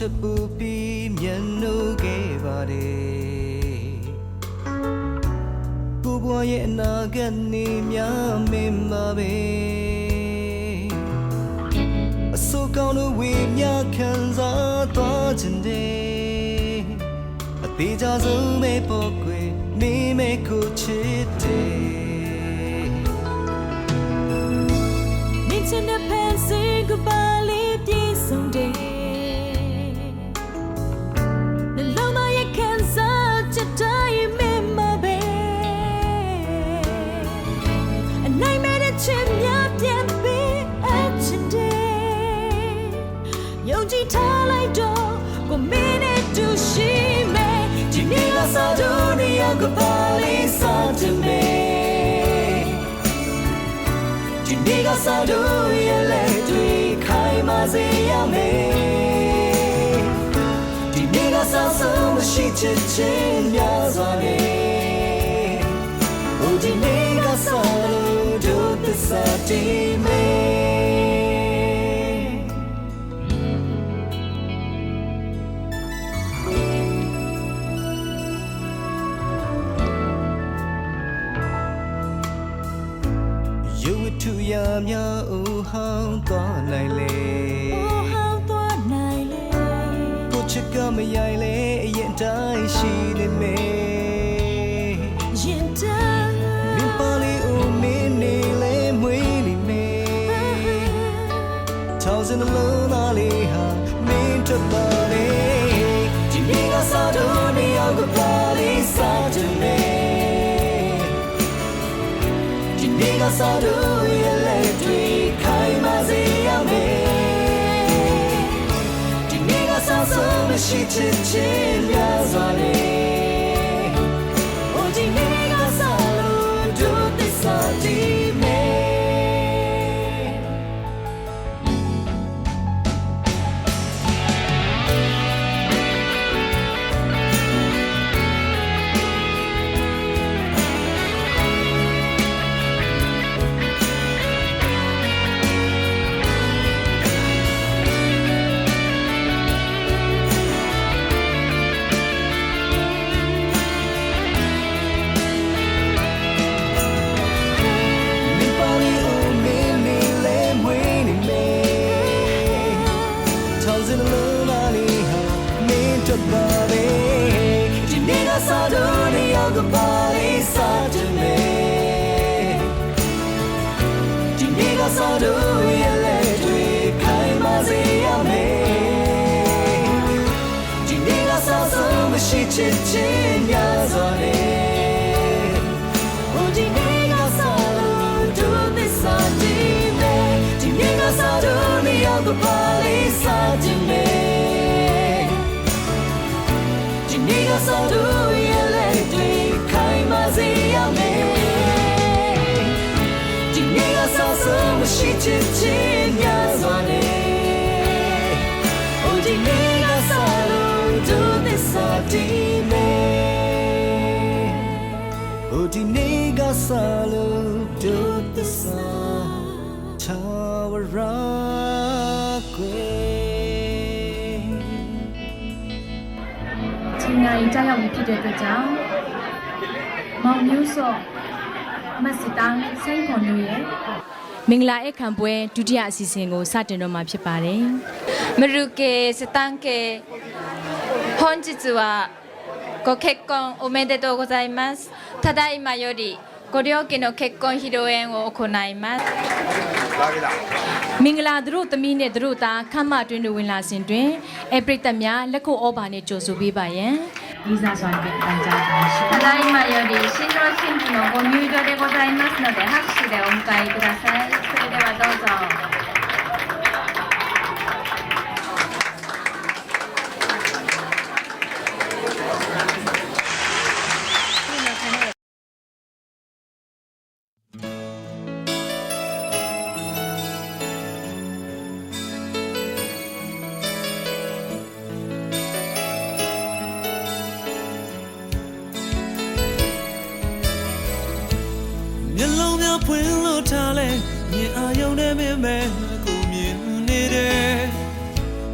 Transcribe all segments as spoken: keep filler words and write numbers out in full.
တပူပြီးမျက်နှာခဲ့ပါတယ်။ ကိုယ်ဘဝရဲ့အနာဂတ်နေ့များမင်းပါပဲ။ အဆိုးကောင်းတို့ဝေမျှခံစားသွားချင်တယ်။ အသေးချာဆုံးပဲပေါ့ကွယ်။ မင်းမဲကိုချစ်တယ်။ မြင်ချင်တဲ့ဖန်ဆင်းကမ္ဘာလေးပြည့်စုံတယ်။ နှလုံးသားရဲ့ခံစားချက်တိုင်းမင်းမပဲ။ အနိုင်မဲ့တဲ့ချစ်များပြန်ပေးအပ်ချင်တယ်။ ယုံကြည်ထားလိုက်တော့ ကိုမင်းနဲ့တူရှိမယ်။ ဒီနေ့ကစလို့နှစ်ယောက်ကမ္ဘာလေးစတင်မယ်။ ဒီနေ့ကစလို့ရန်လက်တွေ့ခိုင်မာစေရမယ်။ ဒီနေ့ကစဆုံးမရှိချစ်ချင်းများစွာနဲ့။ အိုဒီနေ့ကစလို့တို့သစ္စာတည်မယ်။ ရုပ်ဝတ္ထုအရာများအိုဟောင်းသွားနိုင်လေ။ အိုဟောင်းသွားနိုင်လေ။ ကိုယ်ချစ်ကမရိုင်လေအရင်တိုင်းရှိနေမယ်။ ရင်တိုင်းမင်းပါလေအိုမင်းနေလဲမွေးနေမယ်။ ထောင်စင်နှလုံးသားလေးဟာမင်းထွက်ပါလေ။ ဒီနေ့ကစတော့နေရောက်ကပါလေးစတင်မယ်။ ဒီနေ့ကစတော့ရန်လက်တွေ့ခိုင်မာစေရမယ်။ ဒီနေ့ကစဆုံးမရှိချစ်ချင်းများစွာနဲ့။ အိုဒီနေ့ကစလို့တို့သစ္စာတည်မယ်။ မင်းပါလေအိုမင်းနေလဲမွေးနေမယ်။ ထောင်စင်နှလုံးသားလေးဟာမင်းထွက်ပါလေ။ ဒီနေ့ကစတော့နေရောက်ကပါလေးစတင်မယ်။ ဒီနေ့ကစတော့ရန်လက်တွေ့ခိုင်မာစေရမယ်။ ဒီနေ့ကစဆုံးမရှိချစ်ချင်းများစွာနဲ့။ အိုဒီနေ့ကစလို့တို့သစ္စာတည်မယ်။ ဒီနေ့ကစတော့နေရောက်ကပါလေးစတင်မယ်။ ဒီနေ့ကစလို့ရန်လက်တွေ့ခိုင်မာစေရမယ်။ ဒီနေ့ကစဆုံးမရှိချစ်ချင်းများစွာနဲ့။ အိုဒီနေ့ကစလို့တို့သစ္စာတည်မယ်။ အိုဒီနေ့ကစလို့တို့သစ္စာထာဝရကွယ်။ ချိန်နာရီကျရောက်ပြီဖြစ်တဲ့အတွက်ကြောင့် မောင်မျိုးစော့၊ မတ်စစ်တန်း၊ ဆိုင်းခွန်မျိုးရဲ့ မင်္ဂလာဧည့်ခံပွဲဒုတိယအစီအစဉ်ကိုစတင်တော့မှာဖြစ်ပါတယ်။ မရူကေစစ်တန်းကေ 本日はご結婚おめでとうございます。ただいまより ご両家の結婚披露宴を行います。မင်္ဂလာသတို့သမီးနဲ့သတို့သားခမ်းမတွင်တွင်ဝင်လာစဉ်တွင် အဲပရိသတ်များလက်ခုပ်ဩဘာနှင့်ကြိုဆိုပေးပါရန် လေးစားစွာနဲ့ပန်ကြားပါရှိ။ ただいまより新郎新婦のご入場でございますので拍手でお迎えください。それではどうぞ。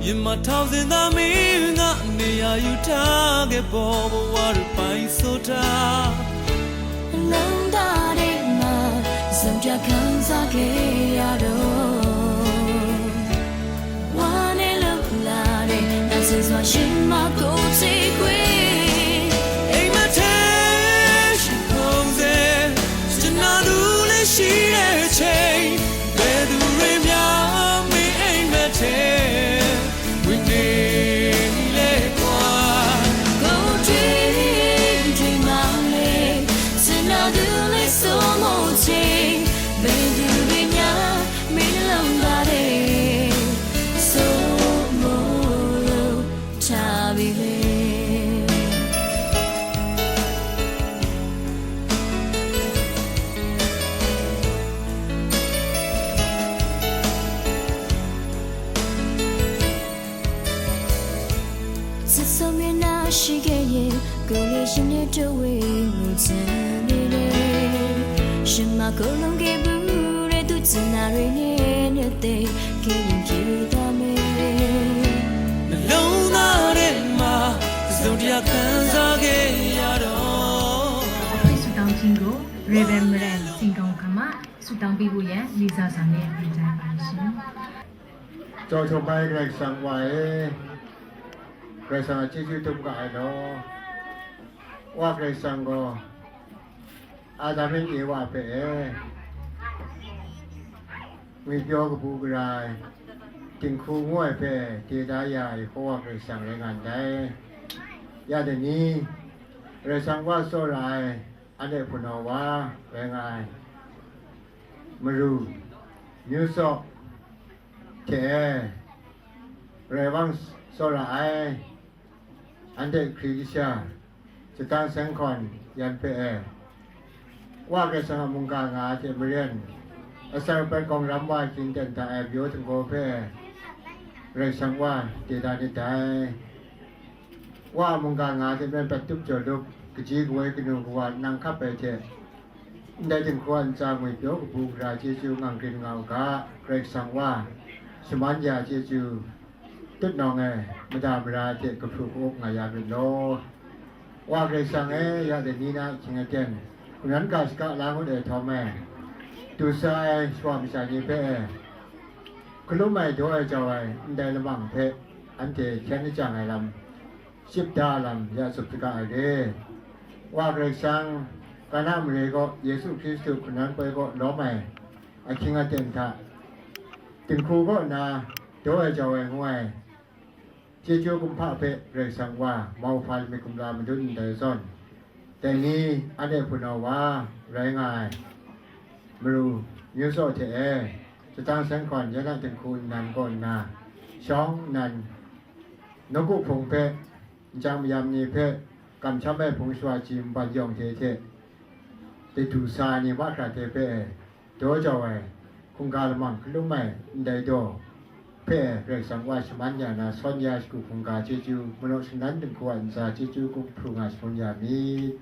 မြန်မာထောင်စစ်သားမင်းက နေရာယူထားခဲ့ပေါ် ဘဝတစ်ပိုင်းဆိုတာ လုံးသားထဲမှာ ဆုံးဖြတ်ခံစားခဲ့ရတော့ ဝါနဲ့လှုပ်လာတဲ့ တန်ဆင်းစွာ ရှင်မကိုယ်ချစ်ခွေ အိမ်မက်ထဲ ရှိခုန်စေ ကျွန်တော်တို့လည်းရှိတဲ့အချိန် ဘယ်သူတွေများ မင်းအိမ်မက်ထဲ ဝင်နေလဲကွာ ကိုယ်တွေ့တွေ့မှလည်း ကျွန်တော်တို့လည်းစိုးမိုးချိန် ဘယ်သူတွေများ မင်းလုံးပါတဲ့ စိုးမိုးလို့ ထားပြီလေ စစ်ဆုံးမျက်နှာရှိခဲ့ရင် ကိုယ်လေးရှင်ရဲ့တွေ့ဝေမှုချင်နေလေ ရှင်မကိုယ်လုံးခဲ့ဘူးတဲ့ သူ့ချင်တာတွေနဲ့ နှစ်သိမ့် ကင်းရင်ကြည်သာမယ် နှလုံးသားထဲမှာ တစ်စုံတစ်ရာခံစားခဲ့ရတော့ ဆုတောင်းခြင်းကို Reverend Maren Singkong ခမဆုတောင်းပေးဖို့ရန် လေးစားစွာနဲ့ ပန်ကြားပါတယ်ရှင်။ ကြော်ထုတ်ပိုင်း Karai Kasang Wa e, Karai Kasang a chyeju dum ga ai law, Wa Karai Kasang gaw Adam hte Ewa hpe e, ngwipyaw kabu gara ai, dinghku ngu ai hpe de da ya ai hkaw Wa Karai Kasang rai nga ndai. Ya dai ni, Karai Kasang Wa tsawra ai, anhte hpunau wa rai nga ai, maru, myu tsaw hte e, Karai Wang tsawra ai, anhte hkri kasha, shadang seng hkawn yan hpe e, Wa Karai Kasang a mungga nga ai hte maren, atsar pat gawng ram wa hkyin ten hta e pyaw htinggaw hpe e, Karai Kasang Wa de da nit dai. Wa a mungga nga ai hte maren, pat tup jaw lup, kaji kawoi kanu kawa nang hkap ai hte, ndai dinghku a ntsa ngwipyaw kabu gara chyeju ngang grin nga u ga, Karai Kasang Wa, shaman ya chyeju, tutnawng e, mada mara hte kahpru ka-up nga ya myit law. Wa Karai Kasang e, ya dai ni na ahkying aten, hkungran ga shaga la ngut ai htawm e, du sa ai shawa masha ni hpe e, hkalum ai, daw ai, jau ai ndai lamang hpe anhte hkyen lajang ai lam, ship da lam ya tsup saga ai re. Wa Karai Kasang, Kana mare kaw Yesu Hkristu hkungran poi kaw lawm ai ahkying aten hta, dinghku kaw na daw ai jau ai ngu ai chyeju kumhpa hpe Karai Kasang Wa, mauhpa lamik kumla madun ndai zawn, dai ni anhte hpunau wa rai nga ai, maru, myu tsaw hte e, shadang seng hkawn yan a dinghku nnan kaw nna, shawng nnan, nawku hpung hpe, nchyang mayam ni hpe, kamsham ai hpung shawa ji maban yawng hte hte, de du sa ai ni mahkra hte hpe e, daw jau ai, hkungga lamang hkalum ai ndai daw hpe e, Karai Kasang Wa shaman ya na, sawn ya shagu hkungga chyeju, manaw shanan dinghku a ntsa chyeju, kup hpru nga shangun ya myit.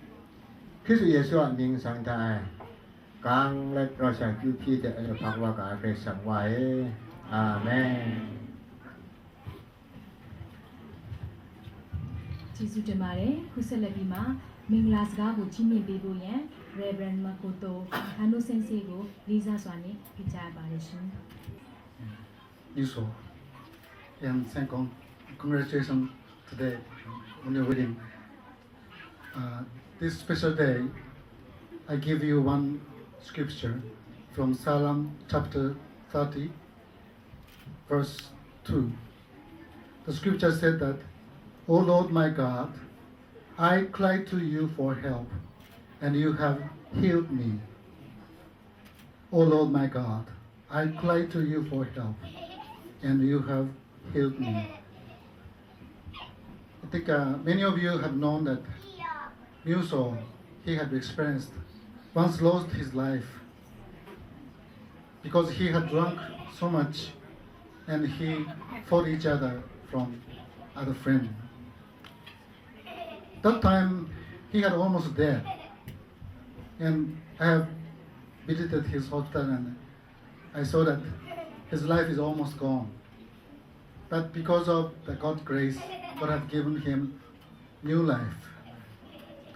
Hkristu Yesu a mying nsang hta e, gang let rau sha kyu hpyi de, anhte hpang wa ga ai Karai Kasang Wa e. Amen. ကျေးဇူးတင်ပါတယ်။ ခုဆက်လက်ပြီးမှ မင်္ဂလာစကားကို ချီးမြှင့်ပေးဖို့ရန် Reverend Makoto Kano Sensei ကို လေးစားစွာနဲ့ ဖိတ်ကြားအပ်ပါတယ်ရှင်။ Yuso and Sengkong, congratulations today on your wedding. Uh, this special day, I give you one scripture from Psalm chapter thirty, verse two. The scripture said that, "O Lord my God, I cried to you for help, and you have healed me. O Lord my God, I cried to you for help, and you have healed me." I think, uh, many of you have known that Myuso, he had experienced, once lost his life because he had drunk so much and he fought each other from other friend. That time, he had almost dead. And I have visited his hospital and I saw that his life is almost gone. That because of the God grace, God has given him new life.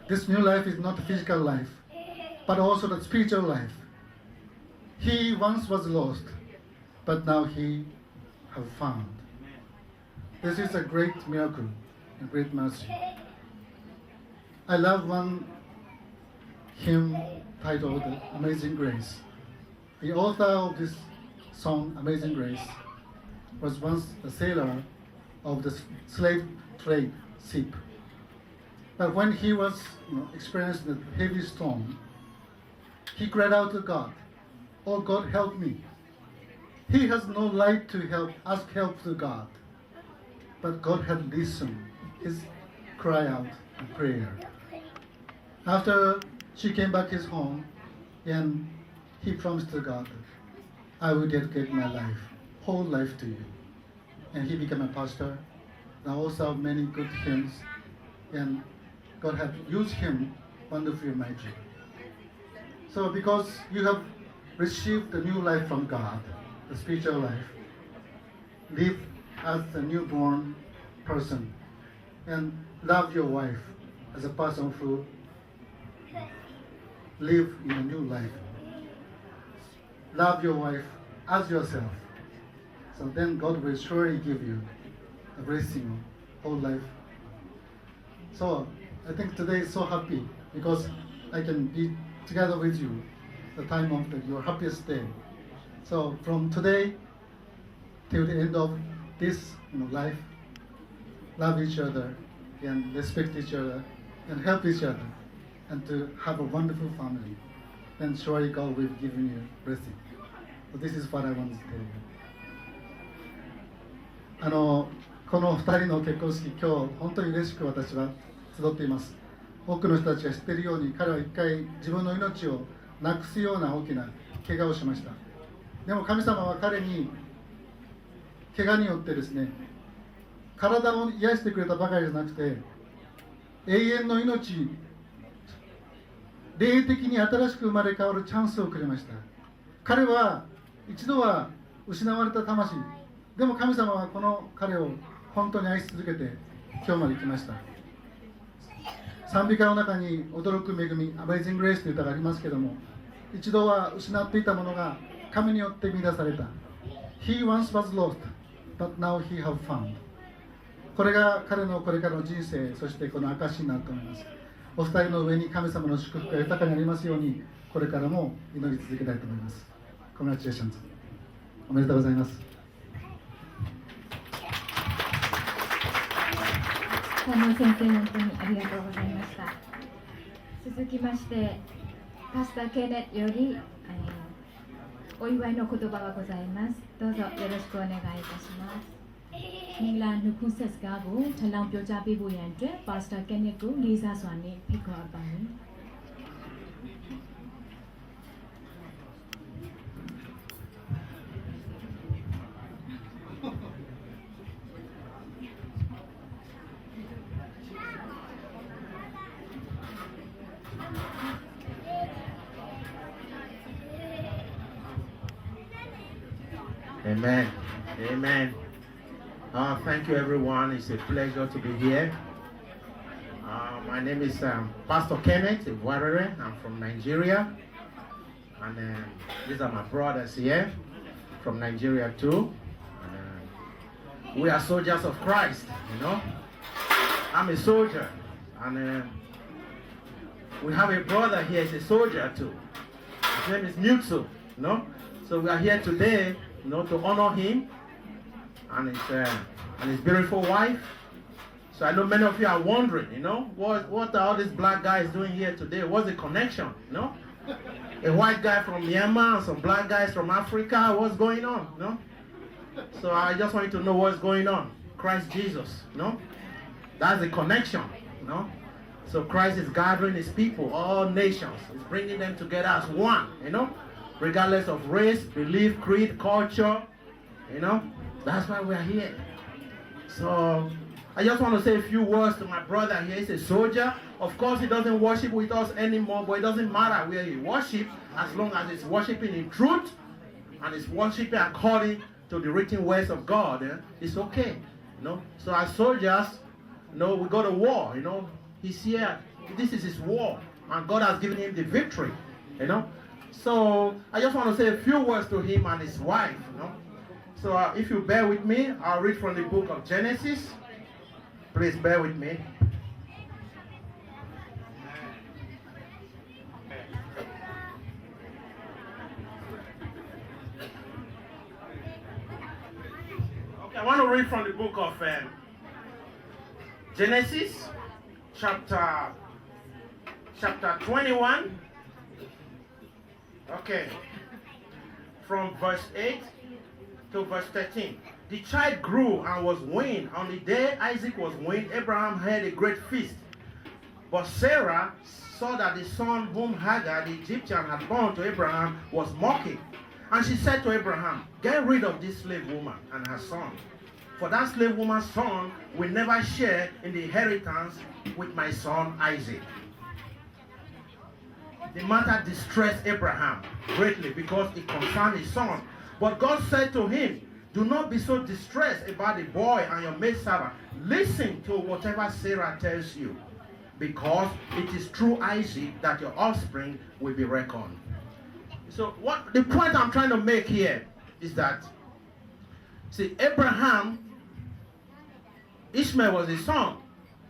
This new life is not the physical life, but also the spiritual life. He once was lost, but now he have found. This is a great miracle and great mercy. I love one hymn titled Amazing Grace. The author of this song, Amazing Grace, was once a sailor of the s- slave trade ship. But when he was, you know, experiencing a heavy storm, he cried out to God, "Oh God, help me." He has no right to help, ask help to God. But God had listened his cry out and prayer. After she came back his home, and he promised to God, "I will dedicate my life, whole life to you." And he became a pastor. Now also have many good hymns, and God had used him wonderfully, mighty. So because you have received the new life from God, the spiritual life, live as a newborn person and love your wife as a person who live in a new life. Love your wife as yourself. So then God will surely give you a blessing, whole life. So I think today is so happy because I can be together with you the time of the, your happiest day. So from today till the end of this, you know, life, love each other and respect each other and help each other and to have a wonderful family. Then surely God will give you blessing. So this is what I want to tell you. あのこのふたりの結婚式、今日本当に嬉しく私は集っています。多くの人たちが知っているように、彼は一回自分の命をなくすような大きな怪我をしました。でも神様は彼に怪我によってですね、体を癒してくれたばかりじゃなくて、永遠の命、霊的に新しく生まれ変わるチャンスをくれました。彼は一度は失われた魂、でも神様はこの彼を本当に愛し続けて今日まで来ました。賛美歌の中に驚く恵み、Amazing Grace という歌がありますけども、一度は失っていたものが神によって見出された。He once was lost, but now he have found. これが彼のこれからの人生、そしてこの証になると思います。お二人の上に神様の祝福が豊かになりますように、これからも祈り続けたいと思います。Congratulations。おめでとうございます。加納先生、本当にありがとうございました。続きまして、パスター・ケネットより、あの、お祝いの言葉がございます。どうぞよろしくお願いいたします。မင်္ဂလာနှုတ်ခွန်းဆက်စကားကိုထပ်လောင်းပြောကြားပေးဖို့ရန်အတွက် Pastor Kenneth ကိုလေးစားစွာနဲ့ဖိတ်ခေါ်အပ်ပါတယ်။ Amen. Amen. Uh, thank you, everyone. It's a pleasure to be here. Uh, my name is um, Pastor Kenneth Iwarere. I'm from Nigeria. And uh, these are my brothers here from Nigeria too. And, uh, we are soldiers of Christ, you know. I'm a soldier. And uh, we have a brother here, is a soldier too. His name is Mutsu, you know. So we are here today, you know, to honor him and his, uh, and his beautiful wife. So I know many of you are wondering, you know, what, what are all these black guys doing here today? What's the connection, you know? A white guy from Myanmar and some black guys from Africa, what's going on, you know? So I just want you to know what's going on. Christ Jesus, you know? That's the connection, you know? So Christ is gathering his people, all nations. He's bringing them together as one, you know? Regardless of race, belief, creed, culture, you know, that's why we are here. So I just want to say a few words to my brother here. He's a soldier. Of course, he doesn't worship with us anymore, but it doesn't matter where he worships, as long as he's worshiping in truth and he's worshiping according to the written words of God, eh, it's okay. You know? So as soldiers, you know, we go to war, you know, he's here. This is his war. And God has given him the victory, you know. So I just want to say a few words to him and his wife, you know. So uh, if you bear with me, I'll read from the book of Genesis. Please bear with me. Okay, I want to read from the book of um, Genesis, chapter chapter twenty-one. Okay, from verse eight to verse thirteen. The child grew and was weaned. On the day Isaac was weaned, Abraham had a great feast. But Sarah saw that the son whom Hagar the Egyptian had borne to Abraham was mocking. And she said to Abraham, "Get rid of this slave woman and her son, for that slave woman's son will never share in the inheritance with my son Isaac." The matter distressed Abraham greatly because it concerned his son. But God said to him, "Do not be so distressed about the boy and your maidservant. Listen to whatever Sarah tells you, because it is through Isaac that your offspring will be reckoned." So, what the point I'm trying to make here is that, see, Abraham, Ishmael was his son,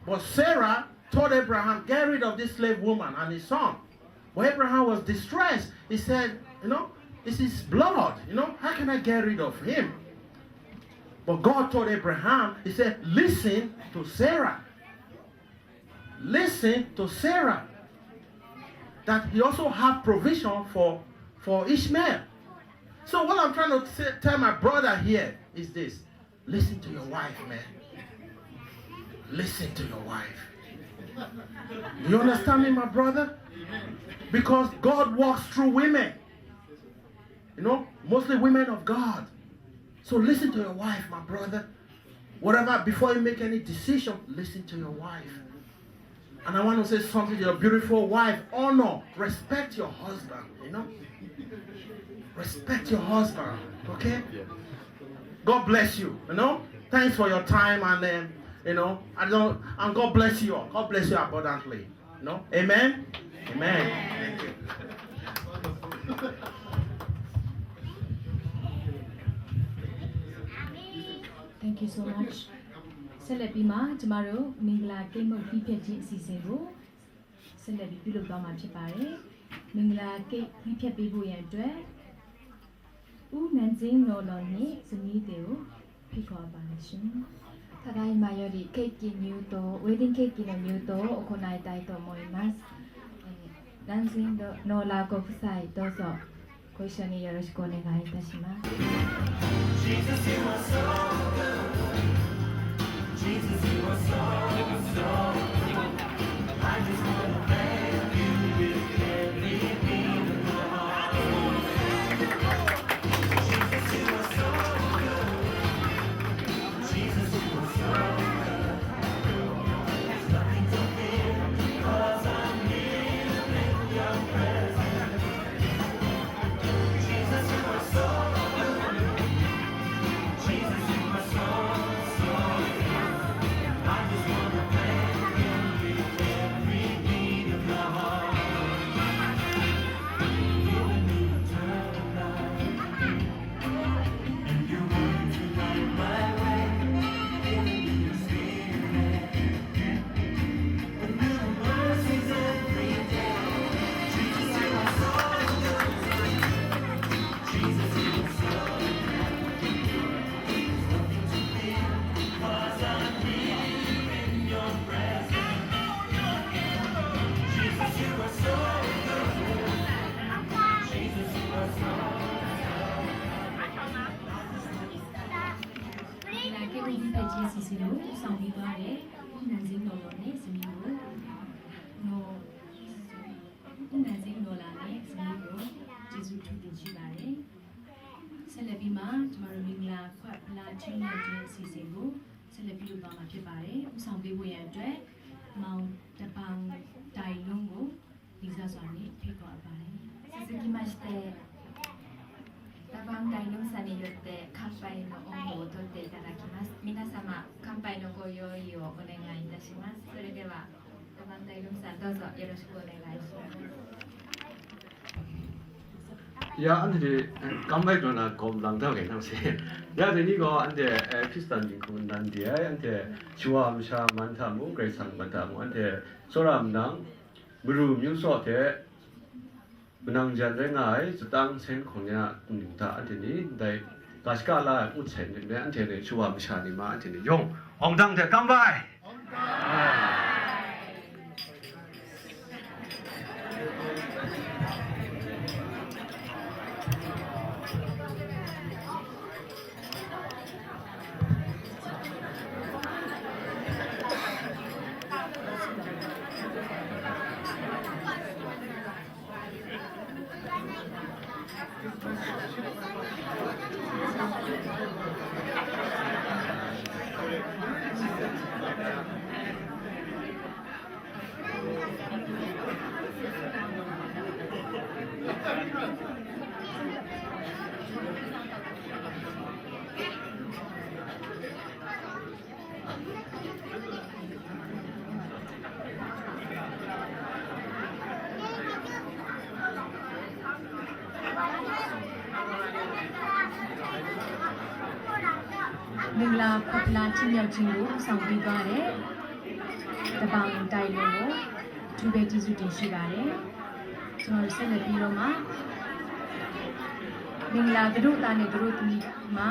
but Sarah told Abraham, "Get rid of this slave woman and his son." But Abraham was distressed. He said, "You know, it's his blood. You know, how can I get rid of him?" But God told Abraham, He said, "Listen to Sarah. Listen to Sarah." That he also have provision for, for Ishmael. So what I'm trying to say, tell my brother here is this. Listen to your wife, man. Listen to your wife. You understand me, my brother? Because God walks through women. You know, mostly women of God. So listen to your wife, my brother. Whatever, before you make any decision, listen to your wife. And I want to say something to your beautiful wife. Honor, respect your husband, you know? Respect your husband, okay? God bless you, you know? Thanks for your time and, um, you know, I don't, and God bless you all. God bless you abundantly, you know? Amen? Amen. Thank you. Thank you so much. ဆက်လက်ပြီးမှကျမတို့မင်္ဂလာကိတ်မုန့်သီးဖြတ်ခြင်းအစီအစဉ်ကိုဆက်လက်ပြီးပြုလုပ်သွားမှာဖြစ်ပါတယ်။မင်္ဂလာကိတ်သီးဖြတ်ပေးဖို့ရန်အတွက်ဦးနန်းစင်းနော်လော်နှင့်ဇနီးသည်ကိုဖိတ်ခေါ်အပ်ပါတယ်ရှင်။ ただいまよりケーキ入刀、ウェディングケーキの入刀を行いたいと思います。えー、南人のラーコ夫妻、どうぞ。ご一緒によろしくお願いいたします。နာကီဝိသီးဖြတ်ခြင်းအစီအစဉ်ကိုဦးဆောင်ပေးသွားတဲ့ဦးနန်းစင်းနော်လော်နဲ့ဇနီးတို့နော်ဦးနန်းစင်းနော်လာနဲ့ဇနီးတို့ကျေးဇူးထူးတင်ရှိပါတယ်။ဆက်လက်ပြီးမှကျမတို့မင်္ဂလာခွက်ဖျားထူးညက်ခြင်းအစီအစဉ်ကိုဆက်လက်ပြုလုပ်သွားမှာဖြစ်ပါတယ်။ဦးဆောင်ပေးဖို့ရန်အတွက်မောင်တပန်တိုင်လုံးကိုလေးစားစွာနဲ့ဖိတ်ခေါ်အပ်ပါတယ်။ဆက်လက်ပြီးမှカバン大農さんによって乾杯の音頭を取っていただきます。皆様、乾杯のご用意をお願いいたします。それでは、カバン大農さん、どうぞよろしくお願いします。 Ya, anhte ni, eh, kam bai taw na gawm lang da gai nang se. Ya, dai ni gaw anhte, eh, Hkristan mying hkum n dan de ai, anhte shawa masha man hta mung, Karai Kasang man hta mung, anhte tsawra manang, maru myu saw hte, manang jan rai nga ai, zatang sen hkawng ya ningta anhte ni, ndai ga shaka la ai ngut sai myit me, anhte ni shawa masha ni ma, anhte ni yawng, awng dang hte kam bai! မင်္ဂလာဖျာ်ဖြေချီးမြှောက်ခြင်းကိုဦးဆောင်ပေးသွားတဲ့တပောင်တိုင်လုံးကိုထူးပဲကျေးဇူးတင်ရှိပါတယ်။ ကျွန်တော်ဆက်လက်ပြီးတော့မှမင်္ဂလာသတို့သားနဲ့သတို့သမီးမှ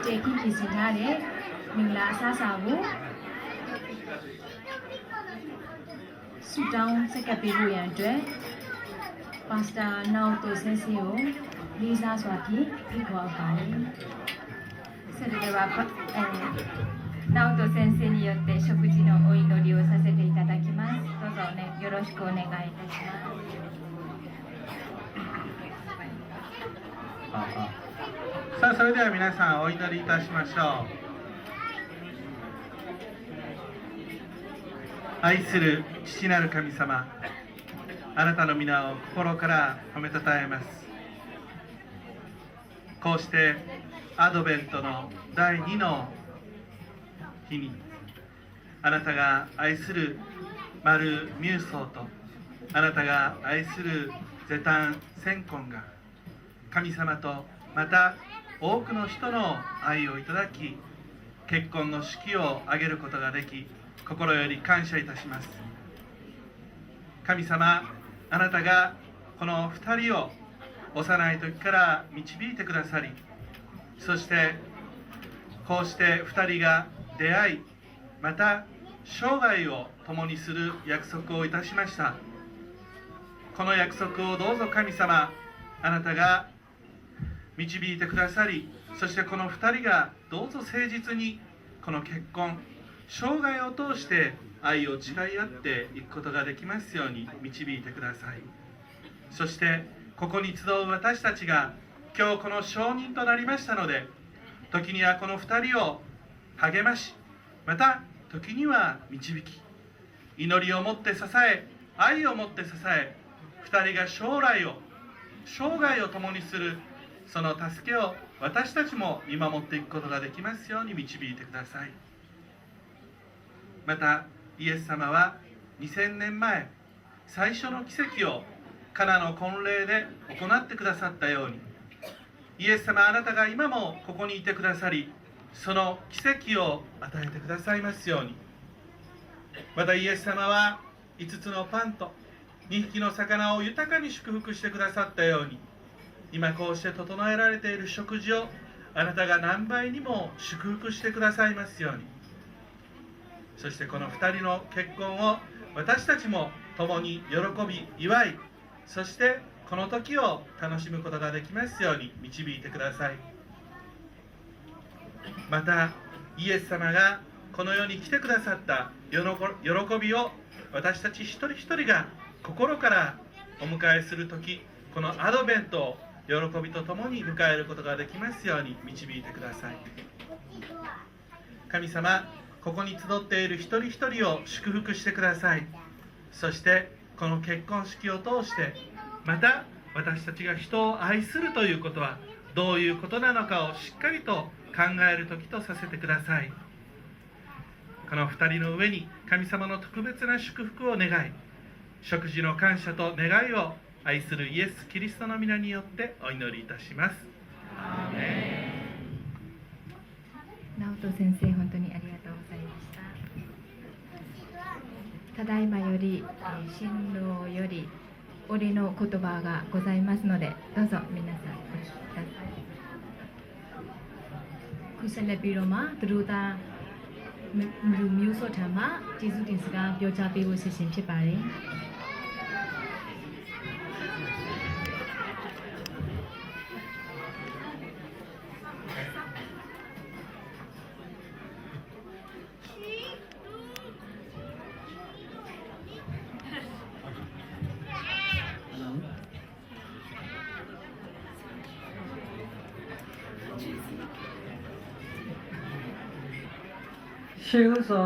တဲပြီးပြင်ဆင်ထားတဲ့မင်္ဂလာအစားအစာကို ဆုတောင်းဆက်ကပ်ပေးဖို့ရန်အတွက်ပါစတာနောင်သိုဆဲဆင်းကိုလေးစားစွာဖြင့်ဖိတ်ခေါ်အပ်ပါတယ်။ それでは、えー、直人先生によって食事のお祈りをさせていただきます。どうぞね、よろしくお願いいたします。 さあ、それでは皆さんお祈りいたしましょう。愛する父なる神様、あなたの皆を心から褒めたたえます。こうしてアドベントの第2の日に、あなたが愛するマル・ミューソーと、あなたが愛するゼタン・センコンが、神様とまた多くの人の愛をいただき、結婚の式をあげることができ、心より感謝いたします。神様、あなたがこの二人を幼い時から導いてくださり、そしてこうして二人が出会い、また生涯を共にする約束をいたしました。この約束をどうぞ神様、あなたが導いてくださり、そしてこの二人がどうぞ誠実にこの結婚、生涯を通して愛を誓い合っていくことができますように導いてください。そしてここに集う私たちが今日この証人となりましたので、時にはこの二人を励まし、また時には導き、祈りを持って支え、愛を持って支え、二人が将来を、生涯を共にするその助けを私たちも見守っていくことができますように導いてください。また、イエス様はにせんねんまえ、最初の奇跡をカナの婚礼で行ってくださったように、イエス様、あなたが今もここにいてくださり、その奇跡を与えてくださいますように。また、イエス様は五つのパンと二匹の魚を豊かに祝福してくださったように、今こうして整えられている食事をあなたが何倍にも祝福してくださいますように。そしてこの二人の結婚を私たちも共に喜び祝い、そしてこの時を楽しむことができますように導いてください。また、イエス様がこの世に来てくださった喜喜びを私たち一人一人が心からお迎えする時、このアドベントを喜びとともに迎えることができますように導いてください。神様、ここに集っている一人一人を祝福してください。そしてこの結婚式を通して、また私たちが人を愛するということはどういうことなのかをしっかりと考える時とさせてください。この二人の上に神様の特別な祝福を願い、食事の感謝と願いを愛するイエス・キリストの皆によってお祈りいたします。アーメン。直人先生、本当にありがとうございました。ただいまより、えー新郎よりお礼の言葉がございますので、どうぞ皆さんお聞きください。 ခုဆက်လက်ပြီးတော့မှ သတို့သားမလူမျိုးစော့ထံမှ ကျေးဇူးတင်စကားပြောကြားပေးဖို့ စီစဉ်ဖြစ်ပါတယ်။ ရှေးဦးစွာ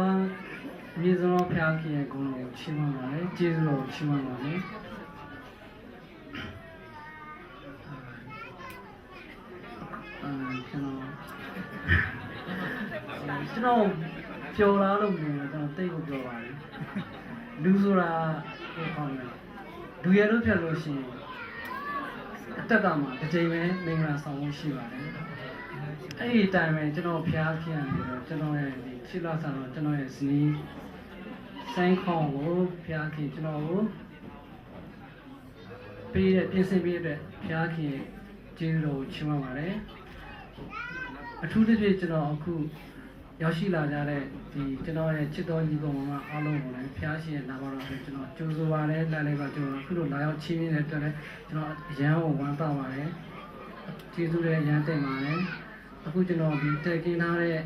မြေဇွန်ဘုရားခင်ရဲ့ဂုဏ်တော်ကိုချီးမွမ်းပါတယ်။ ကျေးဇူးတော်ကိုချီးမွမ်းပါတယ်။ အာကျွန်တော်ကျွန်တော်ပျော်လားလို့မြင်တော့ ကျွန်တော်တိတ်ကိုပျော်ပါတယ်။ လူဆိုတာဟိုခေါ်နေလူရဲလို့ဖြစ်လို့ရှိရင် အတက်ကမှတစ်ကြိမ်ပဲမင်္ဂလာဆောင်ဖို့ရှိပါတယ်။ အဲ့ဒီအတိုင်းပဲကျွန်တော်ဘုရားခင်ကနေပြီးတော့ကျွန်တော်ရဲ့ဒီချစ်လာဆောင်တော့ကျွန်တော်ရဲ့ဇနီးစန်းခွန်ကိုဘုရားခင်ကျွန်တော်ကိုပေးတဲ့ပြင်ဆင်ပေးတဲ့ဘုရားခင်ရဲ့ကျေးဇူးတော်ကိုချီးမွမ်းပါတယ်။ အထူးသဖြင့်ကျွန်တော်အခုရောက်ရှိလာကြတဲ့ဒီကျွန်တော်ရဲ့ချစ်တော်ညီကောင်မအားလုံးကိုလည်းဘုရားရှင်ရဲ့နာမတော်ကိုကျွန်တော်ကြိုဆိုပါတယ်။ လာလည်ပါကျွန်တော်အခုလိုလာရောက်ချီးမြှင့်တဲ့အတွက်လည်းကျွန်တော်အရမ်းကိုဝမ်းသာပါတယ်။ ကျေးဇူးလည်းအရမ်းတင်ပါတယ်။ အခုကျွန်တော်ဒီတည်ခင်းထားတဲ့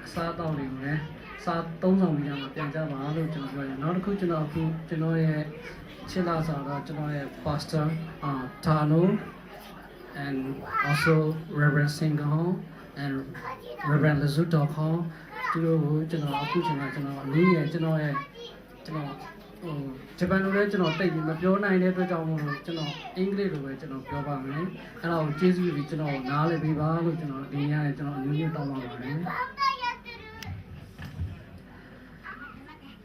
အစားအသောက်တွေကိုလည်းစားသုံးဆောင်ပြီးတော့ပြန်ကြပါလို့ကျွန်တော်ပြောတယ်။ နောက်တစ်ခုကျွန်တော်အခုကျွန်တော်ရဲ့ချစ်လာဆောင်တော့ကျွန်တော်ရဲ့ pastor အာ Tano and also Reverend Singong and Reverend Lazu Dokhon သူတို့ကိုကျွန်တော်အခုချိန်မှာကျွန်တော်အနည်းငယ်ကျွန်တော်ရဲ့ကျွန်တော်ဟိုဂျပန်လိုလည်းကျွန်တော်သိပ်ပြီးမပြောနိုင်တဲ့အတွက်ကြောင့်မို့လို့ကျွန်တော်အင်္ဂလိပ်လိုပဲကျွန်တော်ပြောပါမယ်။ အဲ့ဒါကိုကျေးဇူးတင်ပြီးကျွန်တော်နားလည်ပေးပါလို့ကျွန်တော်ဒီညနေကျွန်တော်အမျိုးမျိုးတောင်းပါပါတယ်။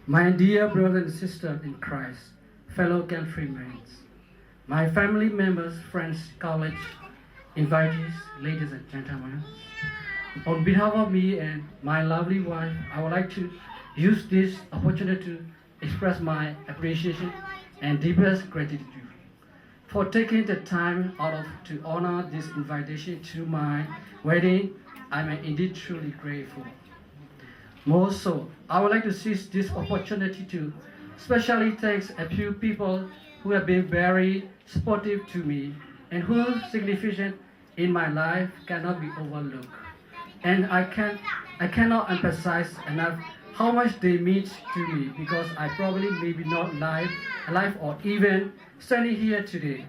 My dear brothers and sisters in Christ, fellow countrymen, my family members, friends, college invitees, ladies and gentlemen, on behalf of me and my lovely wife, I would like to use this opportunity to express my appreciation and deepest gratitude for taking the time out of to honor this invitation to my wedding. I am indeed truly grateful. More so, I would like to seize this opportunity to specially thank a few people who have been very supportive to me and whose significant in my life cannot be overlooked. And I can I cannot emphasize enough how much they mean to me because I probably maybe not live alive or even standing here today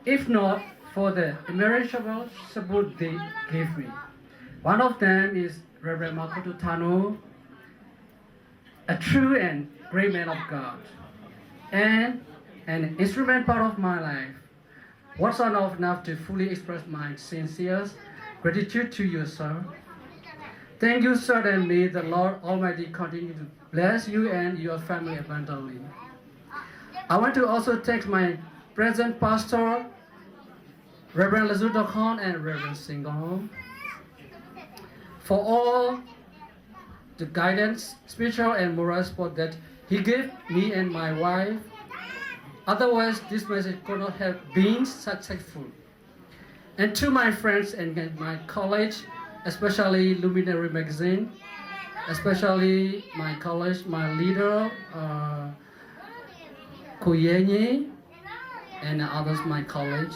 if not for the immeasurable support they gave me. One of them is Reverend Makoto Tano, a true and great man of God, and an instrument part of my life. What's enough enough to fully express my sincere gratitude to you, sir. Thank you, sir, and may the Lord Almighty continue to bless you and your family abundantly. I want to also thank my present pastor, Reverend Lazu Dokhon and Reverend Singong, for all the guidance, spiritual and moral support that he gave me and my wife. Otherwise, this message could not have been successful. And to my friends and my college, especially Luminary Magazine, especially my college, my leader, uh, Kuyenyi, and others, my college.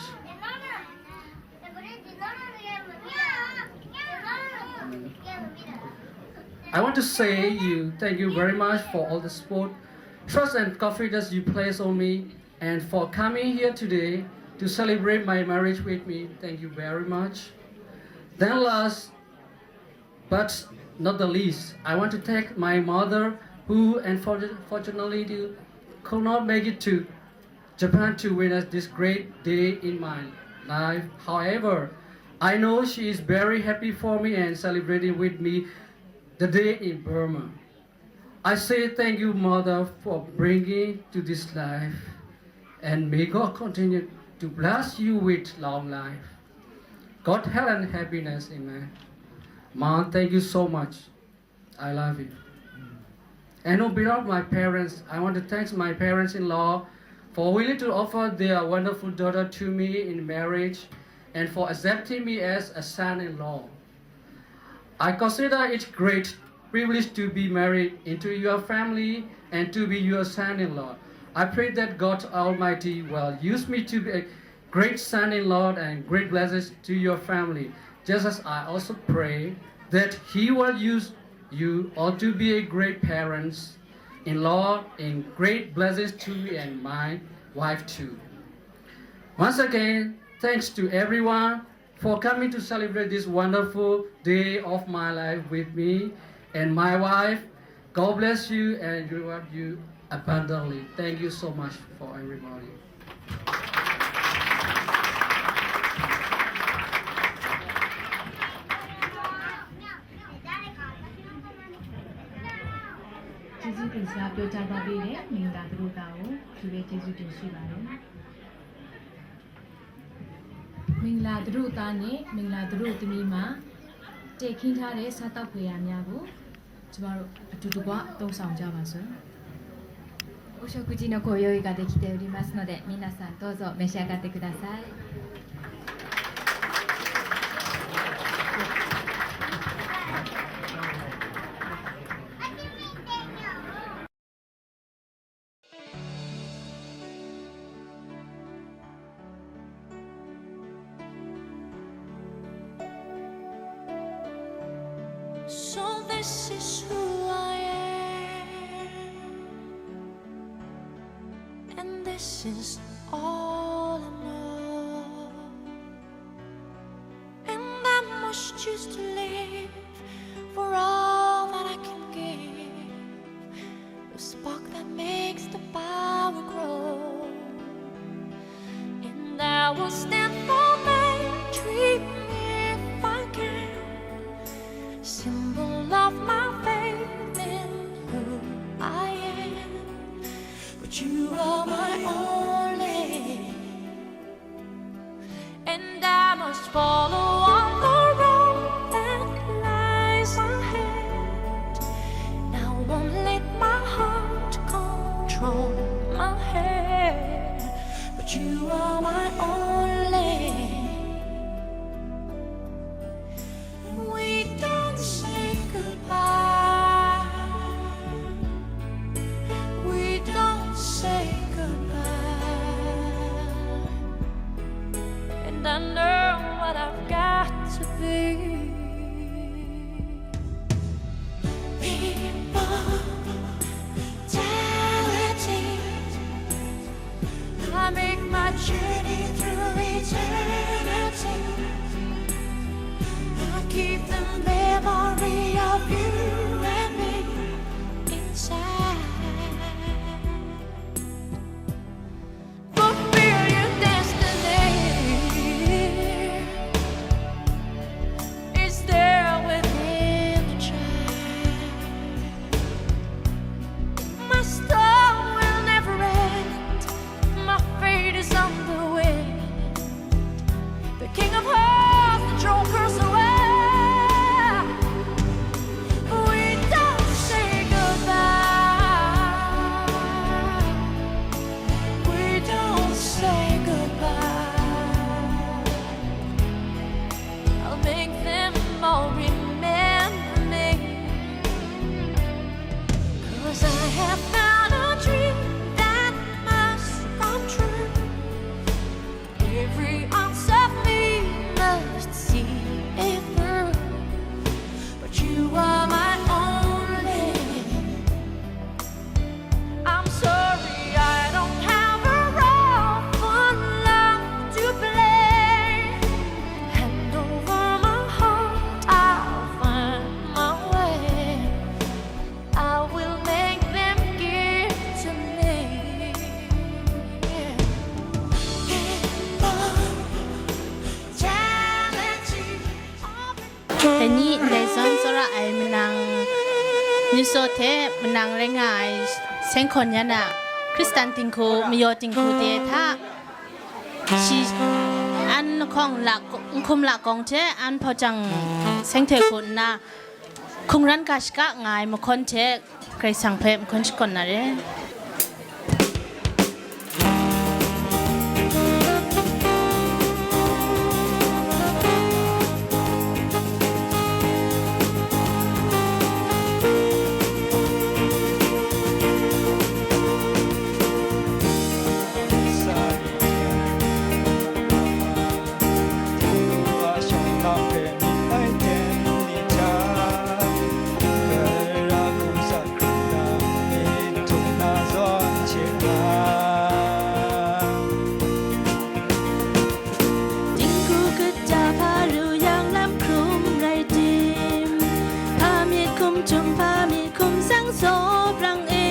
I want to say you thank you very much for all the support, trust and confidence you place on me and for coming here today to celebrate my marriage with me. Thank you very much. Then last but not the least, I want to thank my mother who unfortunately could not make it to Japan to witness this great day in my life. However, I know she is very happy for me and celebrating with me the day in Burma. I say thank you, Mother, for bringing to this life, and may God continue to bless you with long life, God health and happiness. Amen. Mom, thank you so much. I love you. And on behalf of my parents, I want to thank my parents-in-law for willing to offer their wonderful daughter to me in marriage and for accepting me as a son-in-law. I consider it great privilege to be married into your family and to be your son-in-law. I pray that God Almighty will use me to be a great son-in-law and great blessings to your family, just as I also pray that He will use you all to be a great parents-in-law and great blessings to me and my wife too. Once again, thanks to everyone for coming to celebrate this wonderful day of my life with me and my wife. God bless you and reward you abundantly. Thank you so much for everybody. ကျေးဇူးတင်စကားပြောကြားသွားပေးတဲ့မင်္ဂလာသတို့သားကိုအထူးပဲကျေးဇူးတင်ရှိပါတယ်။ မင်္ဂလာသတို့သားနဲ့မင်္ဂလာသတို့သမီးမှာတည်ခင်းထားတဲ့စားသောက်ဖွယ်ရာများကိုကျမတို့အတူတကွသုံးဆောင်ကြပါစို့။ お食事のご用意ができておりますので、皆さんどうぞ召し上がってください。 So this is who I am, and this is all I know. And I must choose to live for all that I can give, the spark that makes the power grow. And I will stand for my dream if I can, symbol of my faith in who I am. But you are my only, and I must follow on the road that lies ahead. And I won't let my heart control my head. But you are my only. We don't say goodbye. We don't say goodbye. And I know what I've got to be. People, charity. I make my choice. Niso hte manang rai nga ai seng hkawn yan a Hkristan dinghku, mayaw dinghku de hta, shi, an lahkawng la, nhkum lakawng hte an hpawt jang seng htoi hku nna, hkungran ga shaka nga ai mahkawn hte Karai Kasang hpe mahkawn shakawn na re. Dinghku kata hpa ru yang lam hkrum rai tim, hpa myit hkum htum hpa myit hkum sang saw brang e,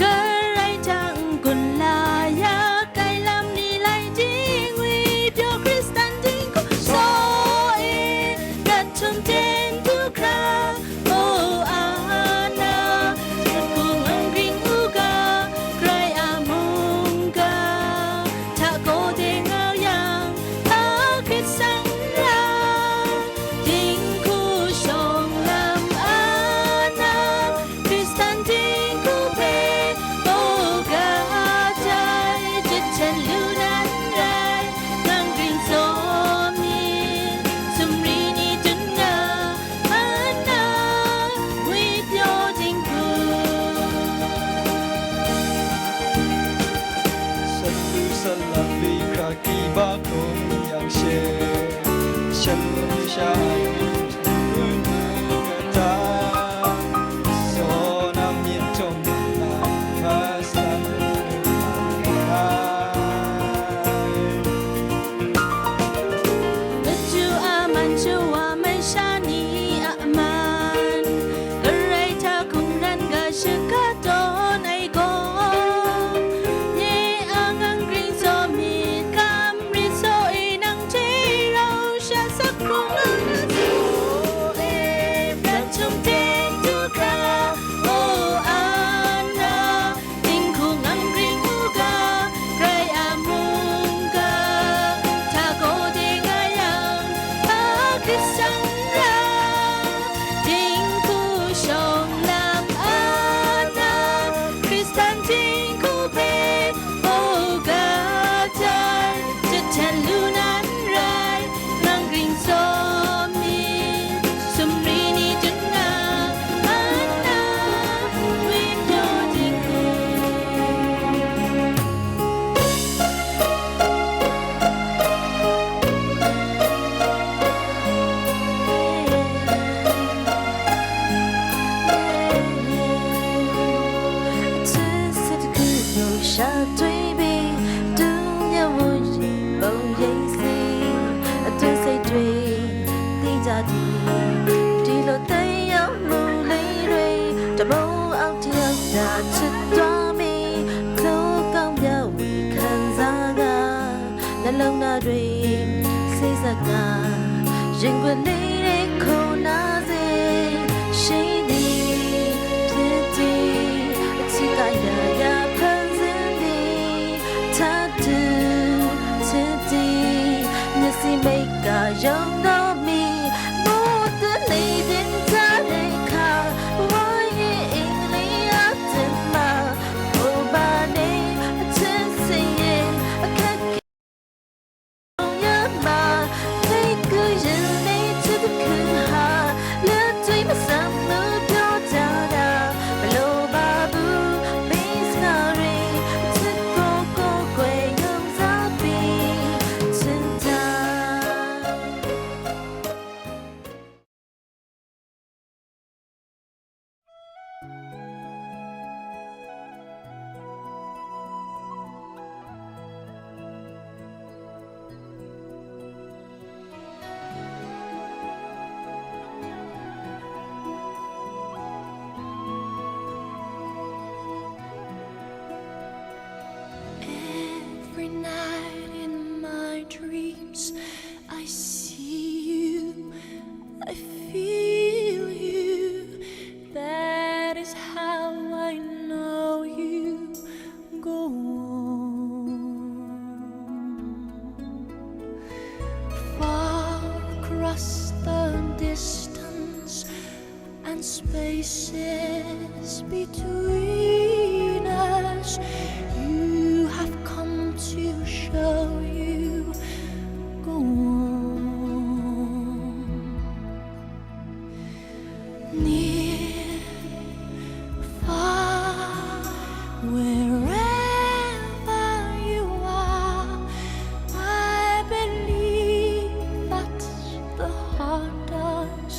Karai hta n-gun la ya kai lam ni lai ding, ngwi pyaw Hkristan dinghku saw e, prat htum ten du hkra, o Anna, hkrat hku ngang gring u ga, Karai a mungga hta gaw de nga yang, a hkrit sang ra, dinghku shawng lam Anna, Hkristan dinghku hpe gaw ga ai, jahten lu nan rai, ngang gring tsaw mi, sumri ni dun nga, Anna, ngwi pyaw dinghku. Satu salam di hkra kiba hkrum yang she, shalom sha ai ni hkrum kata, saw nang myit htum nang hpa san ai. Madu a man shawa mai sha ni a man, Karai hta hkungran ga shaka tawn ai gaw, nye a ngang gring tsaw myit, kam rit saw e nang hte rau sha sak hkrung nga na saw e, prat htum ten du hkra, o Anna, dinghku ngang gring u ga, Karai a mungga hta gaw de nga yang, a hkrit sang ra, dinghku shawng lam Anna, Hkristan dinghku hpe gaw ga ai, jahten lu nan rai, ngang gring tsaw mi, sumri ni dun nga, Anna, ngwi pyaw dinghku. Hte sat hku yaw sha toi be, tung ya wo yin bau yai si, atun sai toi, di ja di, di lo tai ya mu lai roi, da bau au ti au da chat twa me, tau kau ya wi hkan za ga, na lau na roi, sai za ga, yin gun lai rai hkaw na ze, shai ni, hpyi di, a hti ga ya ya hpan zin di, hta du, hti di, ni si mei ga yawng naw mi, mu tu ni din hta rai hka, wa ye ing li a ten ma, o ba ni, a ten si ye, a hkat ya ma, ni ku yin ni hti di Spaces between us, you have come to show you. Go on. Near, far, wherever you are, I believe that the heart does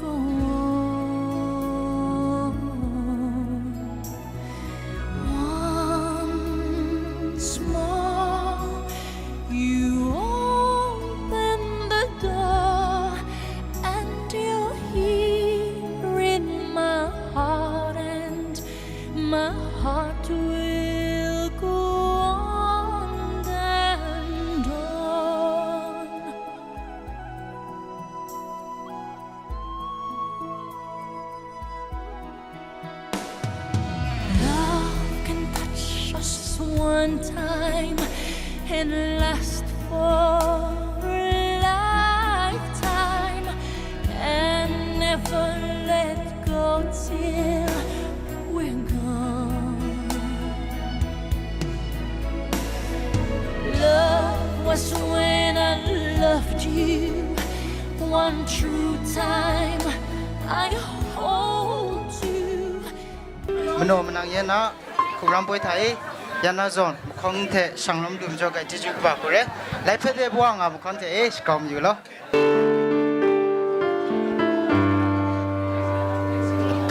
go on. Once more, you open the door, and you're here in my heart, and my heart will go on and on. Love can touch us one time and last for a lifetime and never let go till we're gone. Love was when I loved you one true time. I hold you. Manaw manang yan na, hkungran poi hta e, yan na zawn, mahkawng hte shanglawm du majaw gai, chyeju kaba hku re, lai hpe de bawa nga mahkawng hte e, shakau mayu law.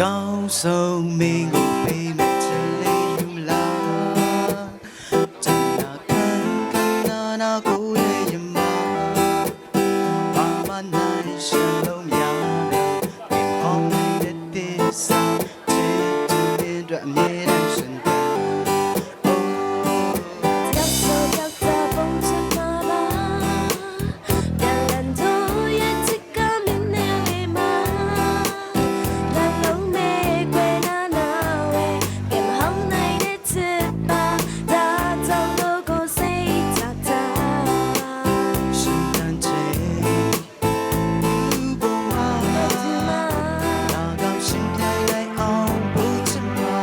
ကောင်းဆုံးမင်းကိုပေးမယ်ချစ်လေးယူမလား တနာခံခံနာနာကိုယ်ရဲ့ယမ ဘာမှနိုင်ရှင်လို့မရတဲ့ ပင်ဟောင်းနေတဲ့သစ္စာ ချစ်သူတွေအတွက်အမြဲတမ်းရှင်သန် Oh တယောက်ဆိုတယောက်သာပုံချင်မှာပါ ပြန်လည်တို့ရဲ့ချစ်ကမင်းနဲ့လေးမှာ နှလုံးမဲ့ကွယ်နာနာဝဲ ကဲမဟောင်းနိုင်တဲ့ချစ်ပါ ဒါကြောင့်လို့ကိုယ်စိတ်ချတာ ရှင်သန်ခြင်း သူ့ဘဝမှာ လာကောင်းရှင်ပြိုင်လိုက်အောင် ပို့ချင်မှာ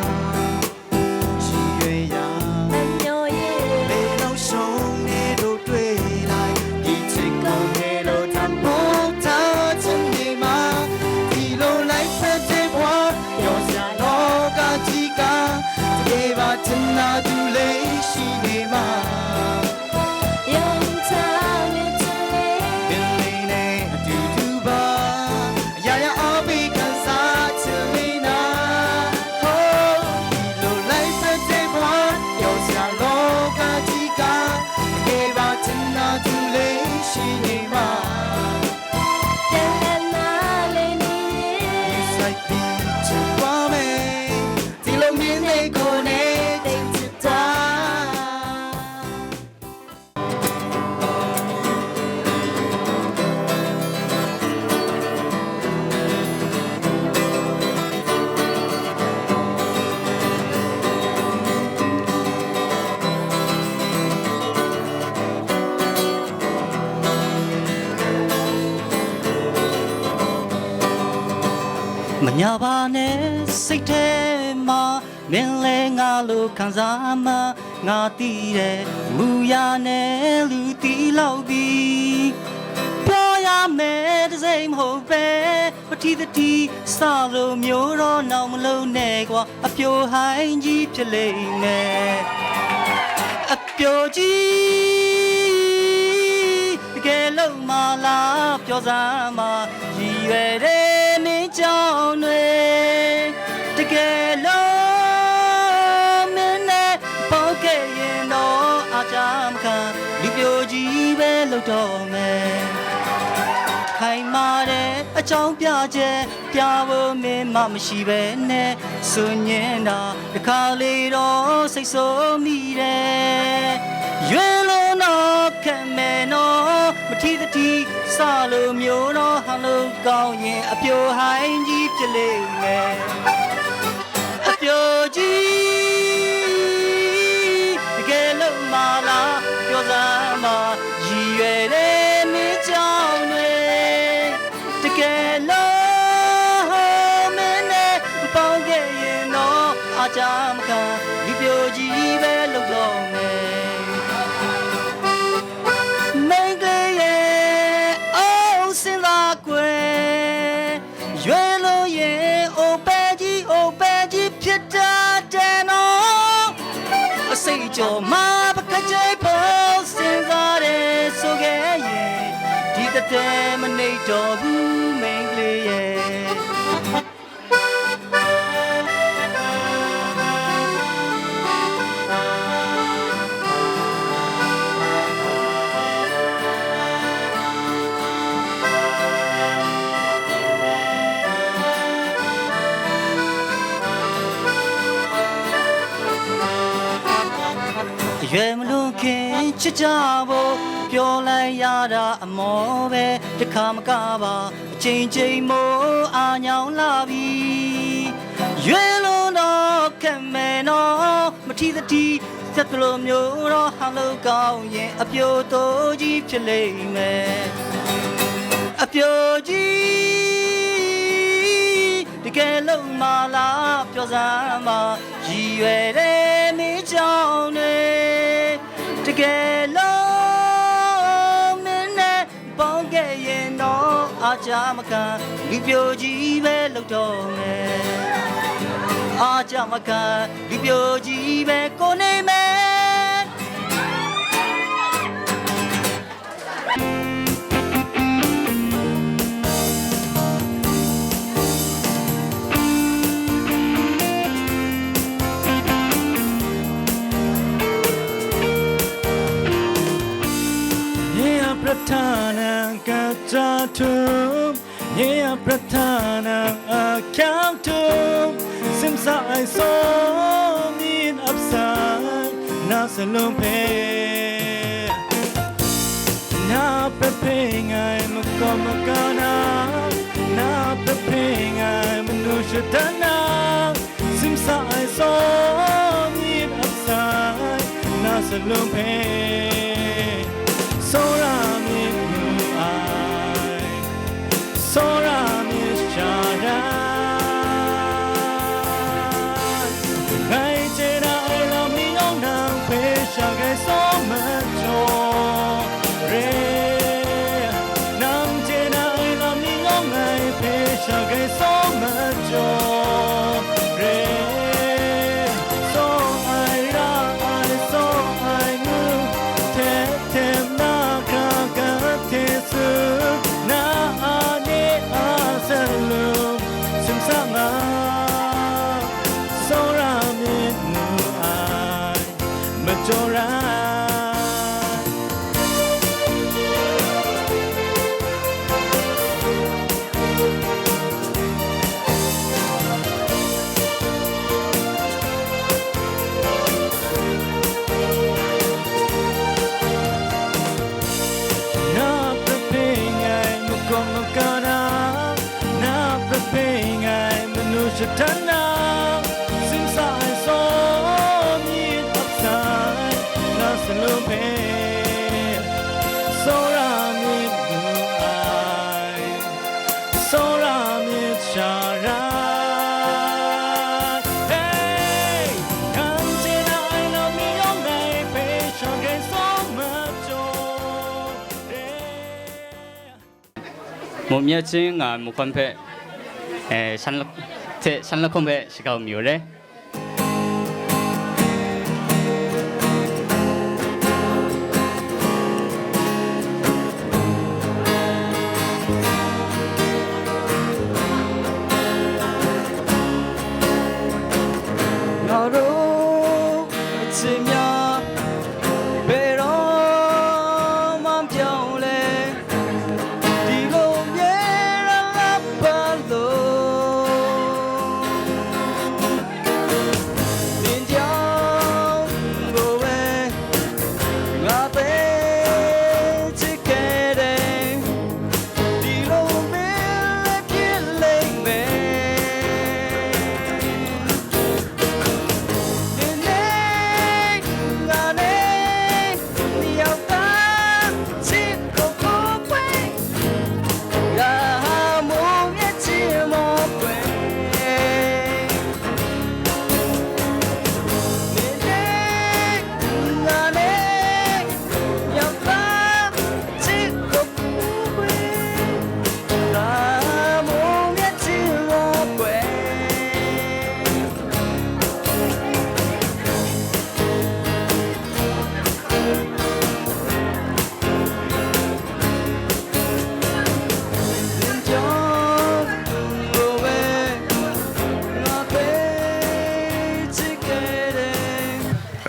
ရည်ရွယ်ရာ အမျှော်ရဲ့ ဘယ်လောက်ရှုံးနေတို့တွေ့လိုက် ဒီချစ်ကိုဟဲလို့တန်ဖိုးထားချင်နေမှာ ဒီလိုလိုက်ဖက်တဲ့ဘဝ ပျော်စရာလောကကြီးက တကယ်ပါချင်တာသူလေးရှိနေမှာ ယုံထားမယ်ချစ်လေး မင်းလေးနဲ့အတူတူပါ အရာရာအားပေးခံစားချင်နေတာ Oh ဒီလိုလိုက်ဖက်တဲ့ဘဝ ပျော်စရာလောကကြီးက တကယ်ပါချင်တာသူလေးရှိနေမှာ ပြန်လည်နားလည်နေရင် You side beat to woman ဒီလိုမင်းလေးကိုနဲ့တိတ်ချစ်တာ မညာပါနဲ့စိတ်ထဲမှာ မင်းလဲငါလိုခံစားမှ ငါသိတယ် မူရနဲ့လူသိလောက်ပြီ ပြောရမယ်တစိမ့်မဟုတ်ပဲ ပထီသထီစလိုမျိုးတော့နောက်မလုံးနဲ့ကွာ အပျော်ဟိုင်းကြီးဖြစ်လိမ့်မယ် အပျော်ကြီး တကယ်လို့မလား ပြောစမ်းပါ ရည်ရွယ်တဲ့မင်းကြောင့်တွေ တကယ်လို့မင်းနဲ့ပေါင်းခဲ့ရင်တော့ အကြမ်းခံလူပျော်ကြီးပဲလုပ်တော့မယ် ခိုင်မာတဲ့အကြောင်းပြချက် ပြဖို့မင်းမှမရှိပဲနဲ့ ဆိုညင်းတာတခါလေတော့စိတ်ဆိုးမိတယ် ရွေးလို့တော့ခက်မယ်နော် မထီသထီစလိုမျိုးတော့ ဟန်လို့ကောင်းရင် အပျော်ဟိုင်းကြီးဖြစ်လိမ့်မယ် အပျော်ကြီး တကယ်လို့မလား ပြောစမ်းပါ ရည်ရွယ်တဲ့မင်းကြောင့်တွေ တကယ်လို့မင်း Chyam hkra, lu pyaw ji bai lawt lawt me. Meng le ye, o, sin la kwe. Yue lo ye, o, pe ji, o, pe ji, phyit ta te no. A sai jaw ma, pa ka jai po, sin za de, so ge ye. Di ta te, ma nei taw bu, meng le ye. Yue malu hkin chyaja bo, pyaw lai ya da amaw be, jahka maka ba, Chying chying maw a nyau la bi, yue lu naw hkam me naw, mahti sahti sat galaw myaw raw hang lu kau yin a pyaw taw ji hpyi le me. A pyaw ji, dage law ma la pyaw za ma, yi yue de mi jau ne, dage law mi ne, Bawng kye yin naw, a ja makan, lu pyaw ji bai lawt taw me. A ja makan, lu pyaw ji bai kaw ne me. Nye a prat hta nang kaja htum, nye a prat hta nang a kyang htum, simsa ai saw myit ap sai, na salum hpe. Na prat hpe ngai makawp maga na, na prat hpe ngai manu shadan na, simsa ai saw myit ap sai, na salum hpe tsawra myit mu ai. Tsawra myit sha rai. Ngai chye na ai lam ni yawng nang hpe sha grai tsawm majaw re. Nang chye na ai lam ni yawng ngai hpe sha grai tsawm majaw re. Tsaw ai ra ai, tsaw ai ngu, hte hte na hkra gat hte tsun, na a nye a salum, simsa nga, tsawra myit mu ai, majaw rai. Na prat hpe ngai makawp maga na, na prat hpe ngai manu shadan na, simsa ai saw myit ap sai, na salum hpe tsawra myit mu ai. Tsawra myit sha rai. Hey! Nang chye na ai lam ni yawng ngai hpe sha grai tsawm majaw re. Muk mi a chying nga ai mahkawn hpe, eh, shan lak-, hte shan lahkawng hpe shakau mi u re. Nga rawng ai hte mya, bai rawng mam pyaw le, di gaw mye ra lap pa law.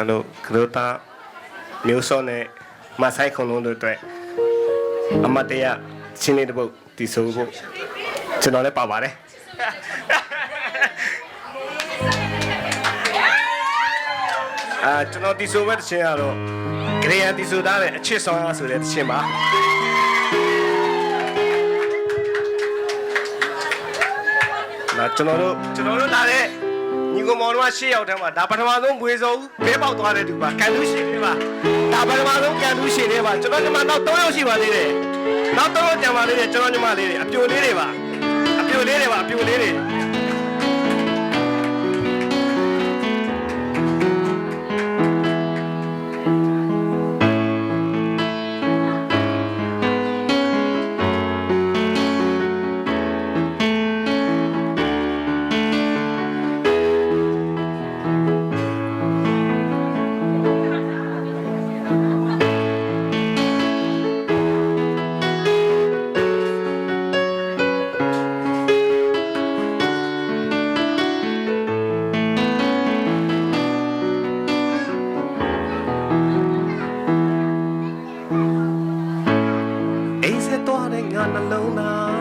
ကျွန်တော်တို့ ကရူးသားမျိုးစေ့နဲ့ မဆိုင်ခုံလုံးတို့အတွက် အမှတ်တရ ချင်းလေးတစ်ပုဒ် တည်ဆိုဖို့ ကျွန်တော်လည်းပါပါတယ်။ အာ ကျွန်တော်တည်ဆိုမဲ့သီချင်းကတော့ ကရံယါတည်ဆိုထားတဲ့ အချစ်စောင်းဆိုတဲ့သီချင်းပါ။ ဒါ ကျွန်တော်တို့ ကျွန်တော်တို့လာတဲ့ ညီကောင်မောင်နှမ ရှစ်ယောက်ထဲမှာ ဒါပထမဆုံး မွေးစောဦး ဘဲပေါက်သွားတဲ့သူပါ။ ကန်ထူးရှင်လေးပါ။ ဒါပထမဆုံး ကန်ထူးရှင်လေးပါ။ ကျွန်တော်ညီမနောက်သုံးယောက်ရှိပါသေးတယ်။ နောက်သုံးယောက်ကျန်ပါသေးတယ်။ ကျွန်တော်ညီမလေးတွေ အပျိုလေးတွေပါ။ အပျိုလေးတွေပါ။ အပျိုလေးတွေ။ အိပ်စက်သွားတဲ့ ငါနှလုံးသား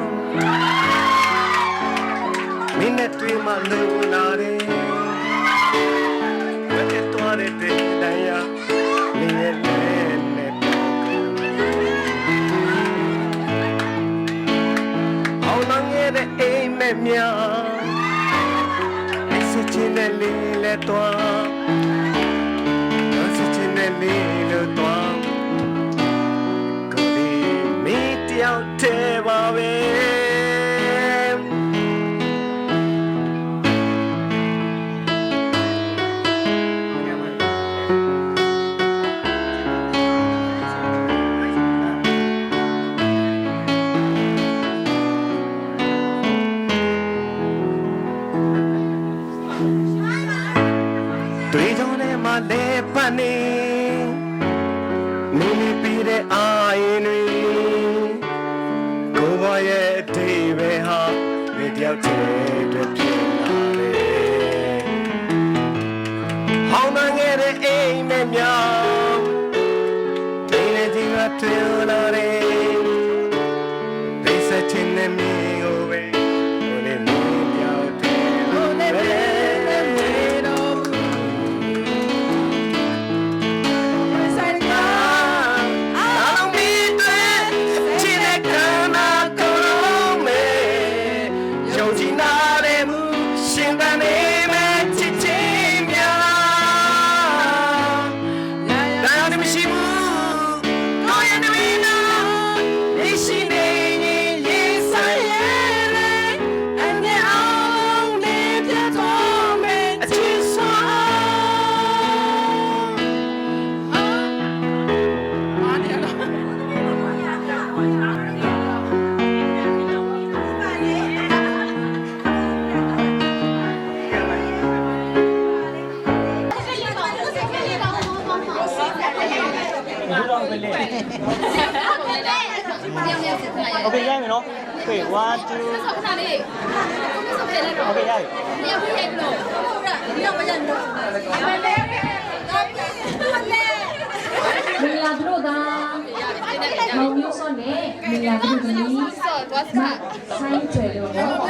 မင်းနဲ့တွေ့မှ လွတ်လာတယ်။ ဝဲသွားတဲ့ တနံၤတိုင်းရာ မင်းရဲ့လက်နဲ့ ပေါက်ကွဲ။ ဟောင်းနှောင်းငယ်တဲ့ အိပ်မက်များ အိပ်စက်ခြင်းနဲ့ လေလဲသွား၊ အိပ်စက်ခြင်းနဲ့ လေလဲသွား၊ ကိုယ်ဒီမင်းတယောက်တည်းပါပဲ။ တွေးကြောင်းထဲမှာ လဲပတ်နေ မင်းနဲ့ပြီးတဲ့ အာရုံတွေ ကိုယ်ဘဝရဲ့ အဓိပ္ပာယ်ဟာ မင်းတယောက်တည်းအတွက် ဖြစ်လာတယ်။ ဟောင်းနှောင်းငယ်တဲ့ အိပ်မက်များ မင်းနဲ့ ဒီကတွေ့လာတယ်။ အိပ်စက်ခြင်းနဲ့ မင်းကိုပဲ ကိုယ်နဲ့ မင်းတယောက်တည်း ကိုယ်နဲ့ မင်းနဲ့ မင်းတော့ Okay, ရိုက်မယ်နော်။ Okay, one, two. Okay, ရိုက်။ မင်္ဂလာသတို့သား မောင်မျိုးစောနဲ့ မင်္ဂလာသတို့သမီး မဆိုင်ထွယ်တို့နော်။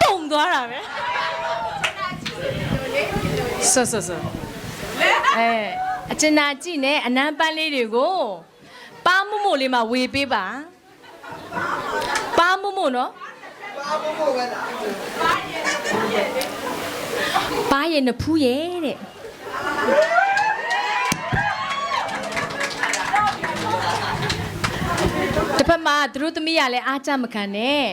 ပုံသွားတာပဲ။ ဆော့ဆော့ဆော့။ အဲ အကျဉ်းသားကြည့်နဲ့ အနမ်းပန်းလေးတွေကို ပါမို့မို့လေးမှာ ဝေပေးပါ။ ပါမို့မို့နော်။ ပါရဲ့ နဖူးရဲ့တဲ့။ တစ်ဖက်မှာ သူတို့သမီးကလည်း အားကျမခံနဲ့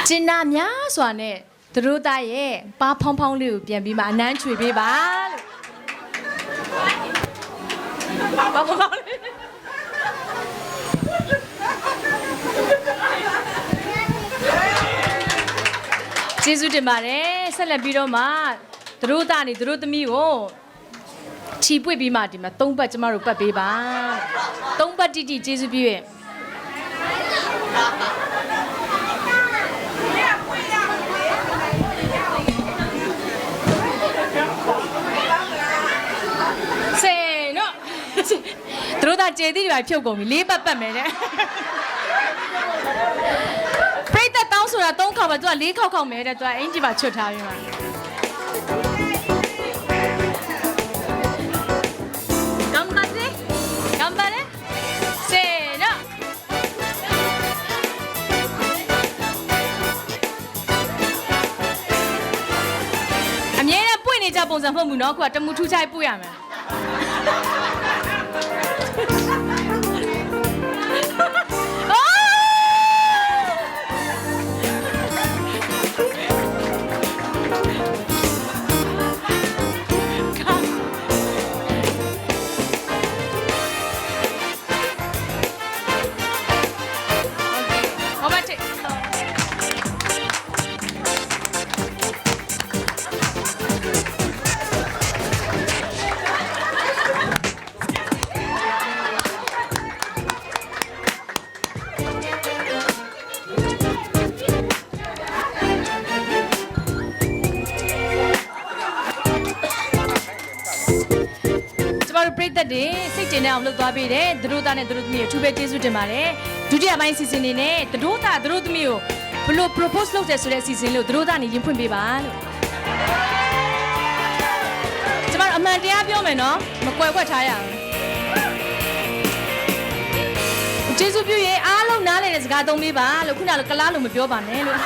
ကျဉ်းသားများစွာနဲ့ သူတို့သားရဲ့ ပါဖောင်းဖောင်းလေးကို ပြန်ပြီးမှ အနမ်းချွေပေးပါလို့။ ပါဖောင်းဖောင်းလေး။ ကျေးဇူးတင်ပါတယ်။ ဆက်လက်ပြီးတော့မှ သူတို့သားနေ သူတို့သမီးကို ချီပွေ့ပြီးမှ ဒီမှာ သုံးပတ်ကျမတို့ပတ်ပေးပါ။ သုံးပတ်တိတိ ကျေးဇူးပြုရဲ့။ ကျဲသီးတွေပါဖြုတ်ကုန်ပြီ လေးပတ်ပတ်မယ်တဲ့ ပြိတ္တတောင်းဆိုတာသုံးခေါက်ပဲ သူကလေးခေါက်ခေါက်မယ်တဲ့ သူကအင်္ကျီပါချွတ်ထားပြီးမှ 頑張って頑張れ ဆယ်တော့ အမြဲတမ်းပွင့်နေကြပုံစံမဟုတ်ဘူးနော် အခုကတမူထူးခြားပွင့်ရမယ် ကျမတို့ပရိသတ်တွေစိတ်ကျေနပ်အောင်လုပ်သွားပေးတယ်သတို့သားနဲ့သတို့သမီးကိုအထူးပဲကျေးဇူးတင်ပါတယ်ဒုတိယပိုင်းစီစဉ်နေနဲ့သတို့သားသတို့သမီးကိုဘယ်လို propose လုပ်တယ်ဆိုတဲ့အစီအစဉ်လေးကိုသတို့သားနဲ့ရင်ဖွင့်ပေးပါလို့ကျမတို့အမှန်တရားပြောမယ်နော်မကွယ်ကွက်ထားရဘူးကျေးဇူးပြုရင်အားလုံးနားလည်တဲ့စကားသုံးပေးပါလို့ခုနကကလားလို့မပြောပါနဲ့လို့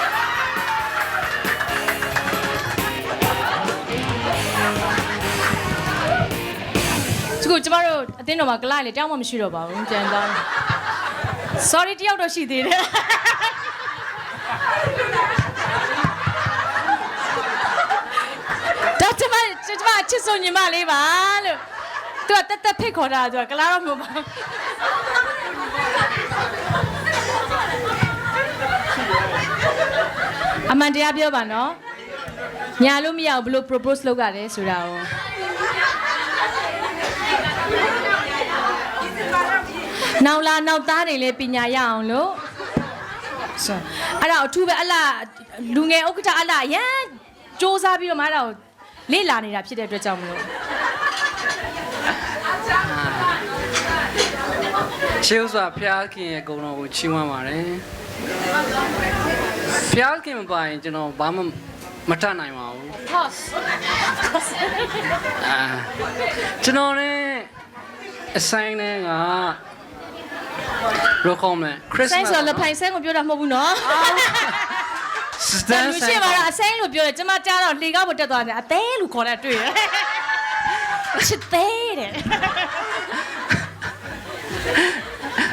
သူကကျမတို့အသင်းတော်မှာကလားလေတယောက်မှမရှိတော့ပါဘူးပြန်သွားတယ် sorry တယောက်တော့ရှိသေးတယ်ဒါကျမကျမအချစ်ဆုံးညီမလေးပါလို့သူကတက်တက်ဖိတ်ခေါ်တာသူကကလားတော့မဟုတ်ပါဘူးအမှန်တရားပြောပါနော်ညာလို့မရဘူးဘလို့ propose လုပ်ရတယ်ဆိုတာကိုနောက်လာနောက်သားတွေလည်းပညာရအောင်လို့ဆိုအဲ့ဒါအထူးပဲအလှလူငယ်ဥက္ကဋ္ဌအလှအရမ်းစူးစမ်းပြီးတော့မှအဲ့ဒါကိုလေ့လာနေတာဖြစ်တဲ့အတွက်ကြောင့်မလို့ရှေးဥစွာဘုရားခင်ရဲ့ဂုဏ်တော်ကိုချီးမွမ်းပါတယ်။ဘုရားခင်မပါရင်ကျွန်တော်ဘာမှမတတ်နိုင်ပါဘူး။ Of course. အာကျွန်တော်နဲ့အဆိုင်နဲ့ကဘယ်လိုခေါ်မလဲ Christmas ဆိုတော့လက်ဖက်ဆိုင်ကိုပြောတာမဟုတ်ဘူးနော်။ Stand လူရှိပါတော့အဆိုင်လို့ပြောတယ်ကျမကြားတော့လေကားပေါ်တက်သွားတယ်အသေးလို့ခေါ်တာတွေ့တယ်။ချစ်သေးတယ်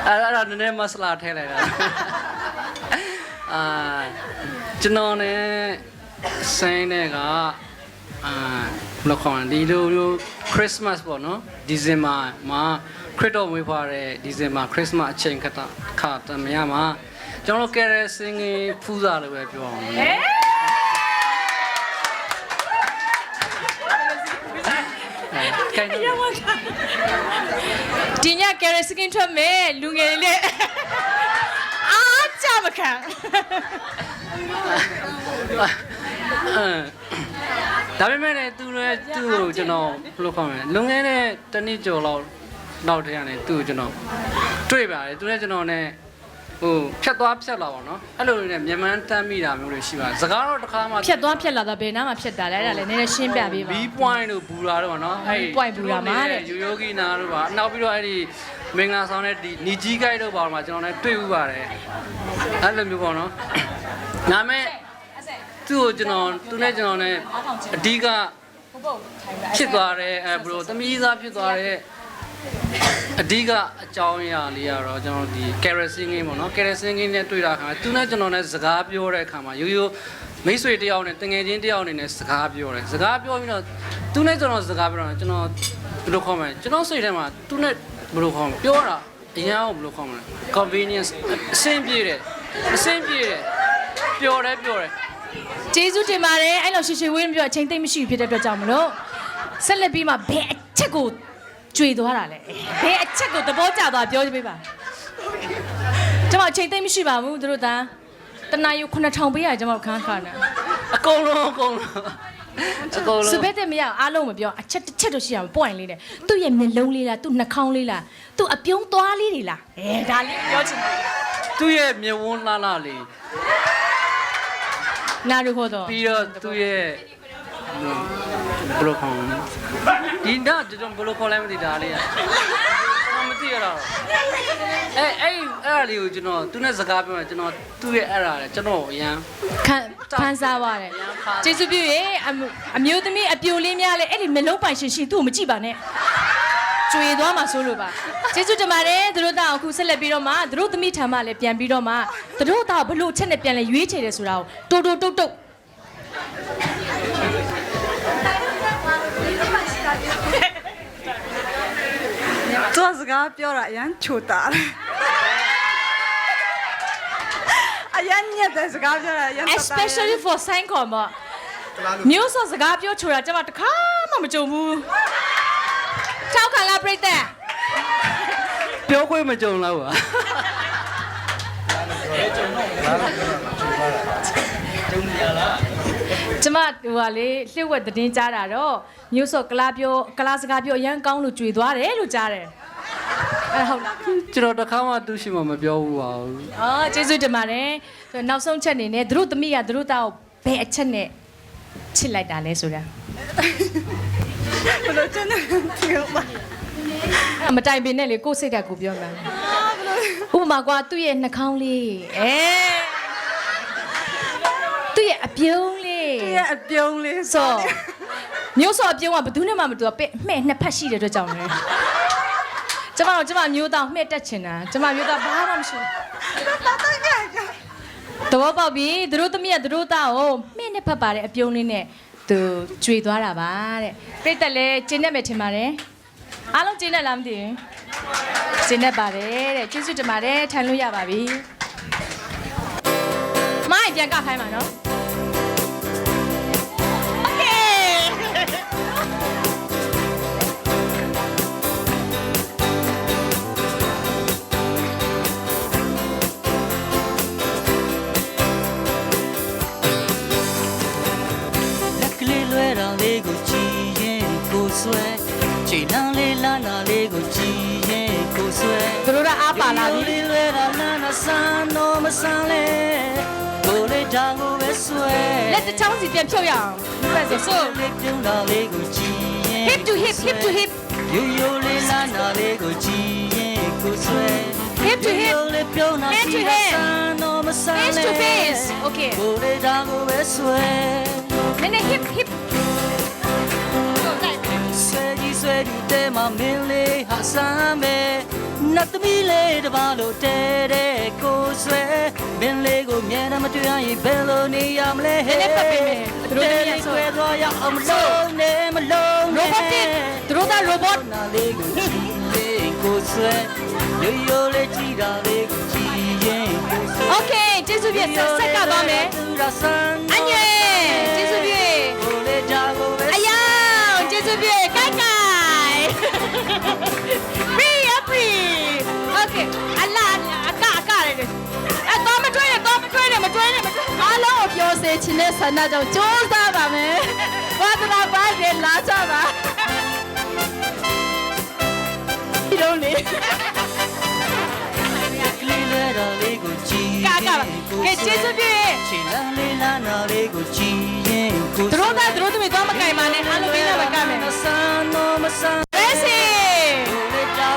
အဲ့ဒါနည်းနည်းမဆလာထဲလိုက်တာအာကျွန်တော်နဲ့ဆိုင်တဲ့ကအာဘယ်လိုခေါ်မလဲဒီလိုမျိုး Christmas ပေါ့နော် December မှာခရစ်တော်မွေးဖွားတဲ့ December Christmas အချိန်ခါခါတမယမှာကျွန်တော်တို့ကယ်ရယ်စင်ငင်ဖူးစာလိုပဲပြောအောင်နော်အဲကဲဒီညကယ်ရယ်စင်ငင်ထွက်မယ်လူငယ်လေးအားကြမခံဒါပေမဲ့လည်းသူလည်းသူ့ကိုကျွန်တော်ဘယ်လိုခေါ်မလဲလွန်ခဲ့တဲ့တစ်နှစ်ကျော်လောက်နောက်တည်းကနေသူ့ကိုကျွန်တော်တွေ့ပါတယ်သူလည်းကျွန်တော်နဲ့ဟိုဖြတ်သွားဖြတ်လာပါတော့အဲ့လိုနဲ့မြန်မာတမ်းမိတာမျိုးတွေရှိပါတယ်စကားတော့တစ်ခါမှဖြတ်သွားဖြတ်လာတော့ဘယ်နားမှာဖြတ်တာလဲအဲ့ဒါလည်းနည်းနည်းရှင်းပြပေးပါ B point တို့ဘူရာတို့ပါနော်အဲ့ B point ဘူရာမှာတဲ့ရိုးရိုးကီနာတို့ပါနောက်ပြီးတော့အဲ့ဒီမင်္ဂလာဆောင်တဲ့ဒီနီကြီးကိုက်တို့ပါမှာကျွန်တော်လည်းတွေ့ဥပါတယ်အဲ့လိုမျိုးပေါ့နော်ဒါပေမဲ့သူ့ကိုကျွန်တော်သူနဲ့ကျွန်တော်နဲ့အဓိကဖြစ်သွားတဲ့အဲဘရိုသမီးသားဖြစ်သွားတဲ့အဓိကအကြောင်းအရာလေးကတော့ကျွန်တော်ဒီ kerosene ငင်းပေါ့နော် kerosene ငင်းနဲ့တွေ့တာခါသူနဲ့ကျွန်တော်နဲ့စကားပြောတဲ့အခါမှာရိုးရိုးမိတ်ဆွေတယောက်နဲ့တငယ်ချင်းတယောက်အနေနဲ့စကားပြောတယ်စကားပြောပြီးတော့သူနဲ့ကျွန်တော်စကားပြောတော့ကျွန်တော်ဘယ်လိုခေါ်မလဲကျွန်တော်စိတ်ထဲမှာသူနဲ့ဘယ်လိုခေါ်မလဲပြောတာအရမ်းဘယ်လိုခေါ်မလဲ convenience အဆင်ပြေတယ်အဆင်ပြေတယ်ပျော်တယ်ပျော်တယ်ကျေးဇူးတင်ပါတယ်အဲ့လောက်ရှည်ရှည်ဝေးမပြောအချိန်သိပ်မရှိဘူးဖြစ်တဲ့အတွက်ကြောင့်မလို့ဆက်လက်ပြီးမှဘယ်အချက်ကိုကြွေသွားတာလဲဘယ်အချက်ကိုသဘောကျသွားပြောပေးပါကျွန်တော်အချိန်သိပ်မရှိပါဘူးသူတို့သားတနာယူ9000ပေးရကျွန်တော်ခန်းခါနဲ့အကုန်လုံးအကုန်လုံး အကုန်လုံး ဆိုပဲတဲ့မရအောင် အားလုံးမပြော အချက်တစ်ချက်တော့ရှိရမှာ point လေးနဲ့ သူ့ရဲ့မျက်လုံးလေးလား သူ့နှာခေါင်းလေးလား သူ့အပြုံးသွားလေးတွေလား အဲဒါလေးပြောချင်တယ် သူ့ရဲ့မျက်ဝန်းလှလှလေး နာရူဟိုတော့ ပြီးတော့သူ့ရဲ့ဘယ်လိုခေါ်မလဲဒီတော့ကျွန်တော်ဘယ်လိုခေါ်လဲမသိဒါလေးอ่ะမသိရတော့အဲအဲ့အဲ့အရာလေးကိုကျွန်တော်သူနဲ့စကားပြောရင်ကျွန်တော်သူ့ရဲ့အဲ့အရာလေကျွန်တော်အရမ်း ခံခံစားပါတယ်ကျေးဇူးပြုရေအမအမျိုးသမီးအပြိုလေးများလည်းအဲ့ဒီမျက်လုံးပိုင်ရှင်ရှင်သူ့ကိုမကြည့်ပါနဲ့ကြွေသွားမှာစိုးလို့ပါကျေးဇူးတင်ပါတယ်သူတို့တောင်းအခုဆက်လက်ပြီးတော့မှသူတို့သမီးထံမှလည်းပြန်ပြီးတော့မှသူတို့တောင်းဘလို့ချက်နဲ့ပြန်လဲရွေးချယ်တယ်ဆိုတာကိုတိုးတိုးတုတ်တုတ် သူကစကားပြောတာအရမ်းချိုတာတယ်အရမ်းညက်တယ်စကားပြောတာအရမ်း especially for ဆိုင်းခွန်ပေါ့မျိုးစော်စကားပြောချိုတာကျမတစ်ခါမှမကြုံဘူးထောက်ခံလားပြိတ္တပြောခွင့်မကြုံတော့ပါကျမဟိုဟာလေလျှို့ဝှက်သတင်းကြားတာတော့မျိုးစော်ကလားပြောကလားစကားပြောအရမ်းကောင်းလို့ကြွေသွားတယ်လို့ကြားတယ်အဲ့ဒါဟုတ်လားကျွန်တော်တစ်ခါမှသူ့ရှိမှမပြောဘူးပါဘူးအော်ကျေးဇူးတင်ပါတယ်နောက်ဆုံးချက်အနေနဲ့သူတို့သမီးကသူတို့သားကိုဘယ်အချက်နဲ့ချစ်လိုက်တာလဲဆိုတာဘယ်လိုချက်နဲ့ပြောပါမတိုင်ပင်နဲ့လေကိုယ်စိတ်ဓာတ်ကိုပြောမှာဥပမာကွာသူ့ရဲ့နှာခေါင်းလေးအဲသူ့ရဲ့အပြုံးလေးသူ့ရဲ့အပြုံးလေးဆိုမျိုးစော်အပြုံးကဘယ်သူနဲ့မှမတူတော့ပဲ့မှဲ့နှစ်ဖက်ရှိတဲ့အတွက်ကြောင့်လေကျမတို့ကျမမျိုးသားမှဲ့တက်ချင်တာကျမမျိုးသားဘာမှမရှိဘူးသဘောပေါက်ပြီသူတို့သမီးကသူတို့သားကိုမှဲ့နှစ်ဖက်ပါတဲ့အပြုံးလေးနဲ့သူကြွေသွားတာပါတဲ့ပြိတ္တလည်းကျင်းနေမယ်ထင်ပါတယ်အားလုံးကျေနပ်လားမသိဘူးကျေနပ်ပါတယ်တဲ့ကျေးဇူးတင်ပါတယ်ထိုင်လို့ရပါပြီမိုက်ပြန်ကခိုင်းပါနော် Okay ကလေးလွဲတာလေးကိုကြည့်ရင်ကိုဆွဲခြေလမ်းလေးလမ်းနာလေးကိုကြည့်ရင်ကိုဆွဲသူတို့ကအားပါလာပြီလေးလွဲတာလမ်းနာစမ်းတော့မစမ်းလဲကိုလေးဒါကိုပဲဆွဲလက်တစ်ချောင်းစီပြန်ဖြုတ်ရအောင်ဘယ်ဆိုဆိုလေးပြုံးတာလေးကိုကြည့်ရင် hip to hip hip to hip ရိုးရိုးလေးလမ်းနာလေးကိုကြည့်ရင်ကိုဆွဲ hip to hip ရိုးရိုးလေးပြုံးတာ hand to hand စမ်းတော့မစမ်းလဲ face to face okay ကိုလေးဒါကိုပဲဆွဲနည်းနည်း hip hip ဆွဲကြီးဆွဲသူတဲမှာမင်းလေးဟာစမ်းပဲနတ်သမီးလေးတစ်ပါလို့တဲတဲ့ကိုဆွဲမင်းလေးကိုမြဲတမ်းမတွေ့ရရင်ဘယ်လိုနေရမလဲဟဲ့နည်းနည်းပတ်ပေးမယ်သူတို့လည်းဆွဲသွားရအောင်မလုံးနဲ့မလုံးနဲ့ robot တစ်သူတို့က robot နာလေးကိုကြည့်လေးကိုဆွဲရိုးရိုးလေးကြည့်တာလေးကိုကြည့်ရင်ကိုဆွဲ okay ကျေးဇူးတင်ဆက်ဆက်ကြပါမယ်သူရဆန်းအညွေကျေးဇူးတင်ကိုလေးဒါကိုပဲအယောင်ကျေးဇူးတင်ကိုက်ကိုက် free free okay အလားအကအကလည်းအဲတော့မတွဲနဲ့တော့မတွဲနဲ့မတွဲနဲ့မတွဲအားလုံးကိုပြောစေချင်တဲ့ဆန္ဒကြောင့်စူးစမ်းပါမယ်ဝါသနာပါစေလာကြပါဒီလိုလေကလေးလွဲတော်လေးကိုကြည့်ကကပါကဲကျေးဇူးတင်ခြေလမ်းလေးလမ်းနာလေးကိုကြည့်ရင်ကိုသူတို့ကသူတို့သမီးတော့မကင်ပါနဲ့အားလုံးမင်းနဲ့မကင်နဲ့ဆန်းတော့မဆန်းပဲစီ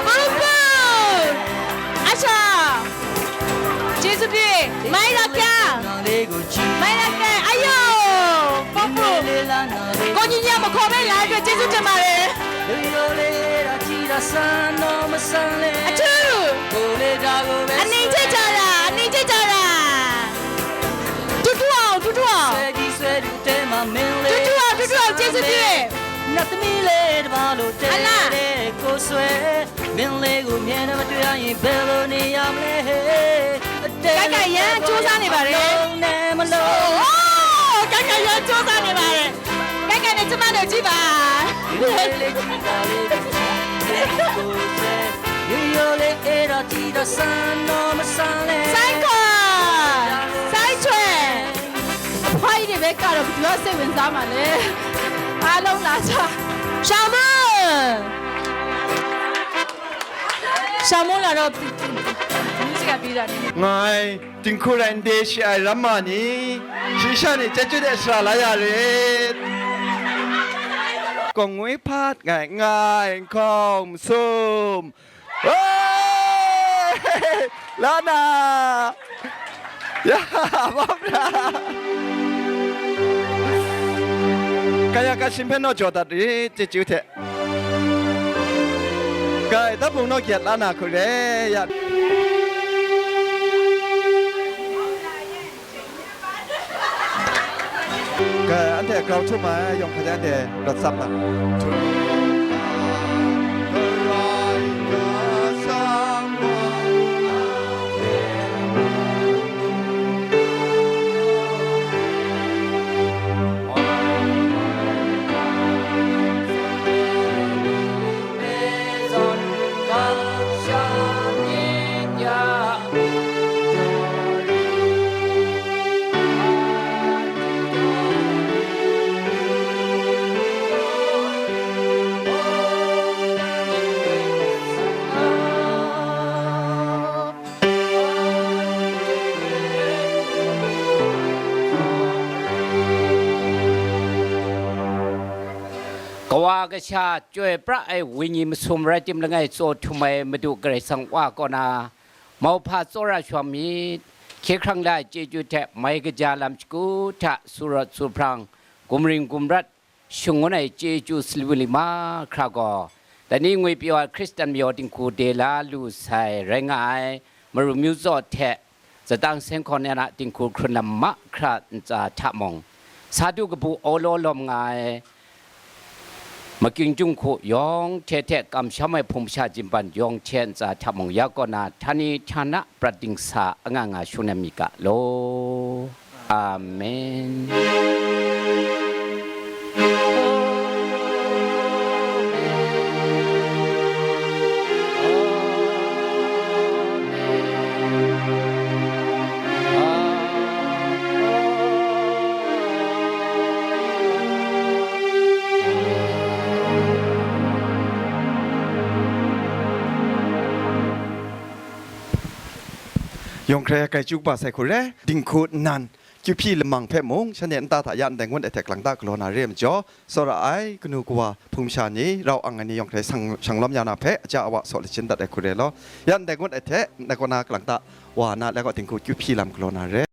ပူပူအချာကျေးဇူးတင်မိုင်းရကမိုင်းရကအယိုးပူပူကိုညီညီမခေါ်ပဲလာအတွက်ကျေးဇူးတင်ပါတယ်အထူးအနေကြကြတာအနေကြကြတာတူတူအောင်တူတူအောင်ဆွဲကြီးဆွဲတူတဲမှာမင်းလေးတူတူအောင်တူတူအောင်ကျေးဇူးတင်နတ်သမီးလေးတပါလို့တဲအလားတဲ့ကိုဆွဲမင်းလေးကိုမြဲတမ်းမတွေ့ရရင်ဘယ်လိုနေရမလဲဟဲ့အတဲကကရန်စူးစမ်းနေပါတယ်လုံးနဲ့မလုံးအိုးကကရန်စူးစမ်းနေပါတယ်ကကနဲ့ကျမတို့ကြည့်ပါရိုးရိုးလေးအဲ့တော့ကြည့်တော့ဆန်းတော့မဆန်းလဲစိုင်းခွန်စိုင်းချွဲအဖွား ဒီဘက်ကတော့ဘယ်သူကစိတ်ဝင်စားမှာလဲ။ အားလုံးလာကြ။ ရှမုန်။ ရှမုန်လာတော့ music ကပြီးတာနေ။ ငါ တင်ခုရန်ဒေးရှိုင် ရမ္မာနီ ရှီရှါနီ ကျဲကျူးတဲ့ စရာလာရတဲ့ ကိုငွေဖတ်ငိုင်ငိုင်ခုံစုံ။ ဟေး လာနာ ရ ဘာဘရာ ကယကရှင်ဖဲနော်ကြော်တတ်တယ် ကျဲကျူးတဲ့ ကဲ တပ်ပုံတော့ ကျက်လာနာခုလဲရ။ ကဲ အန်တဲ့ ကြောက်ထုတ်မှာ ရောင်ခတဲ့ အန်တဲ့ ရတ်စပ်မှာ Kawa kasha chyoi pra ai wenyi masum rai tim langai tsaw htum ai Madu Karai Kasang Wa kaw na, mauhpa tsawra shawng myit, hkye hkrang la ai chyeju hte mai kaja lam shagu hta su rawt su hprang, gumring gumrat, shangun ai chyeju salu li mahkra gaw, dai ni ngwi pyaw ai Hkristan mayaw dinghku de la lu sai rai nga ai, Maru myu zaw hte, zatang seng hkawn yan a dinghku hkrun lam mahkra ntsa hta mung, sa du kabu awlaw lawm nga ai, makying junghku yawng hte hte kamsham ai hpung masha jinban yawng hte ntsa hta mung, ya kaw na htani htana prat dingsa anga nga shung na mi ga law. Amen. Yawng hkrai kai chyu kaba sai hku re, dinghku nnan, kyu hpyi lamang hpe mung, shanhte nta hta ya ndai ngut ai hte galang ta galaw na re ai majaw, tsawra ai kanu kawa hpung masha ni, rau ang ai ni yawng hkrai shang, shang lawm ya na hpe, aja awa saw lachin dat ai hku re law, ya ndai ngut ai hte, ndai kaw na galang ta wa na, lai kaw dinghku kyu hpyi lam galaw na re.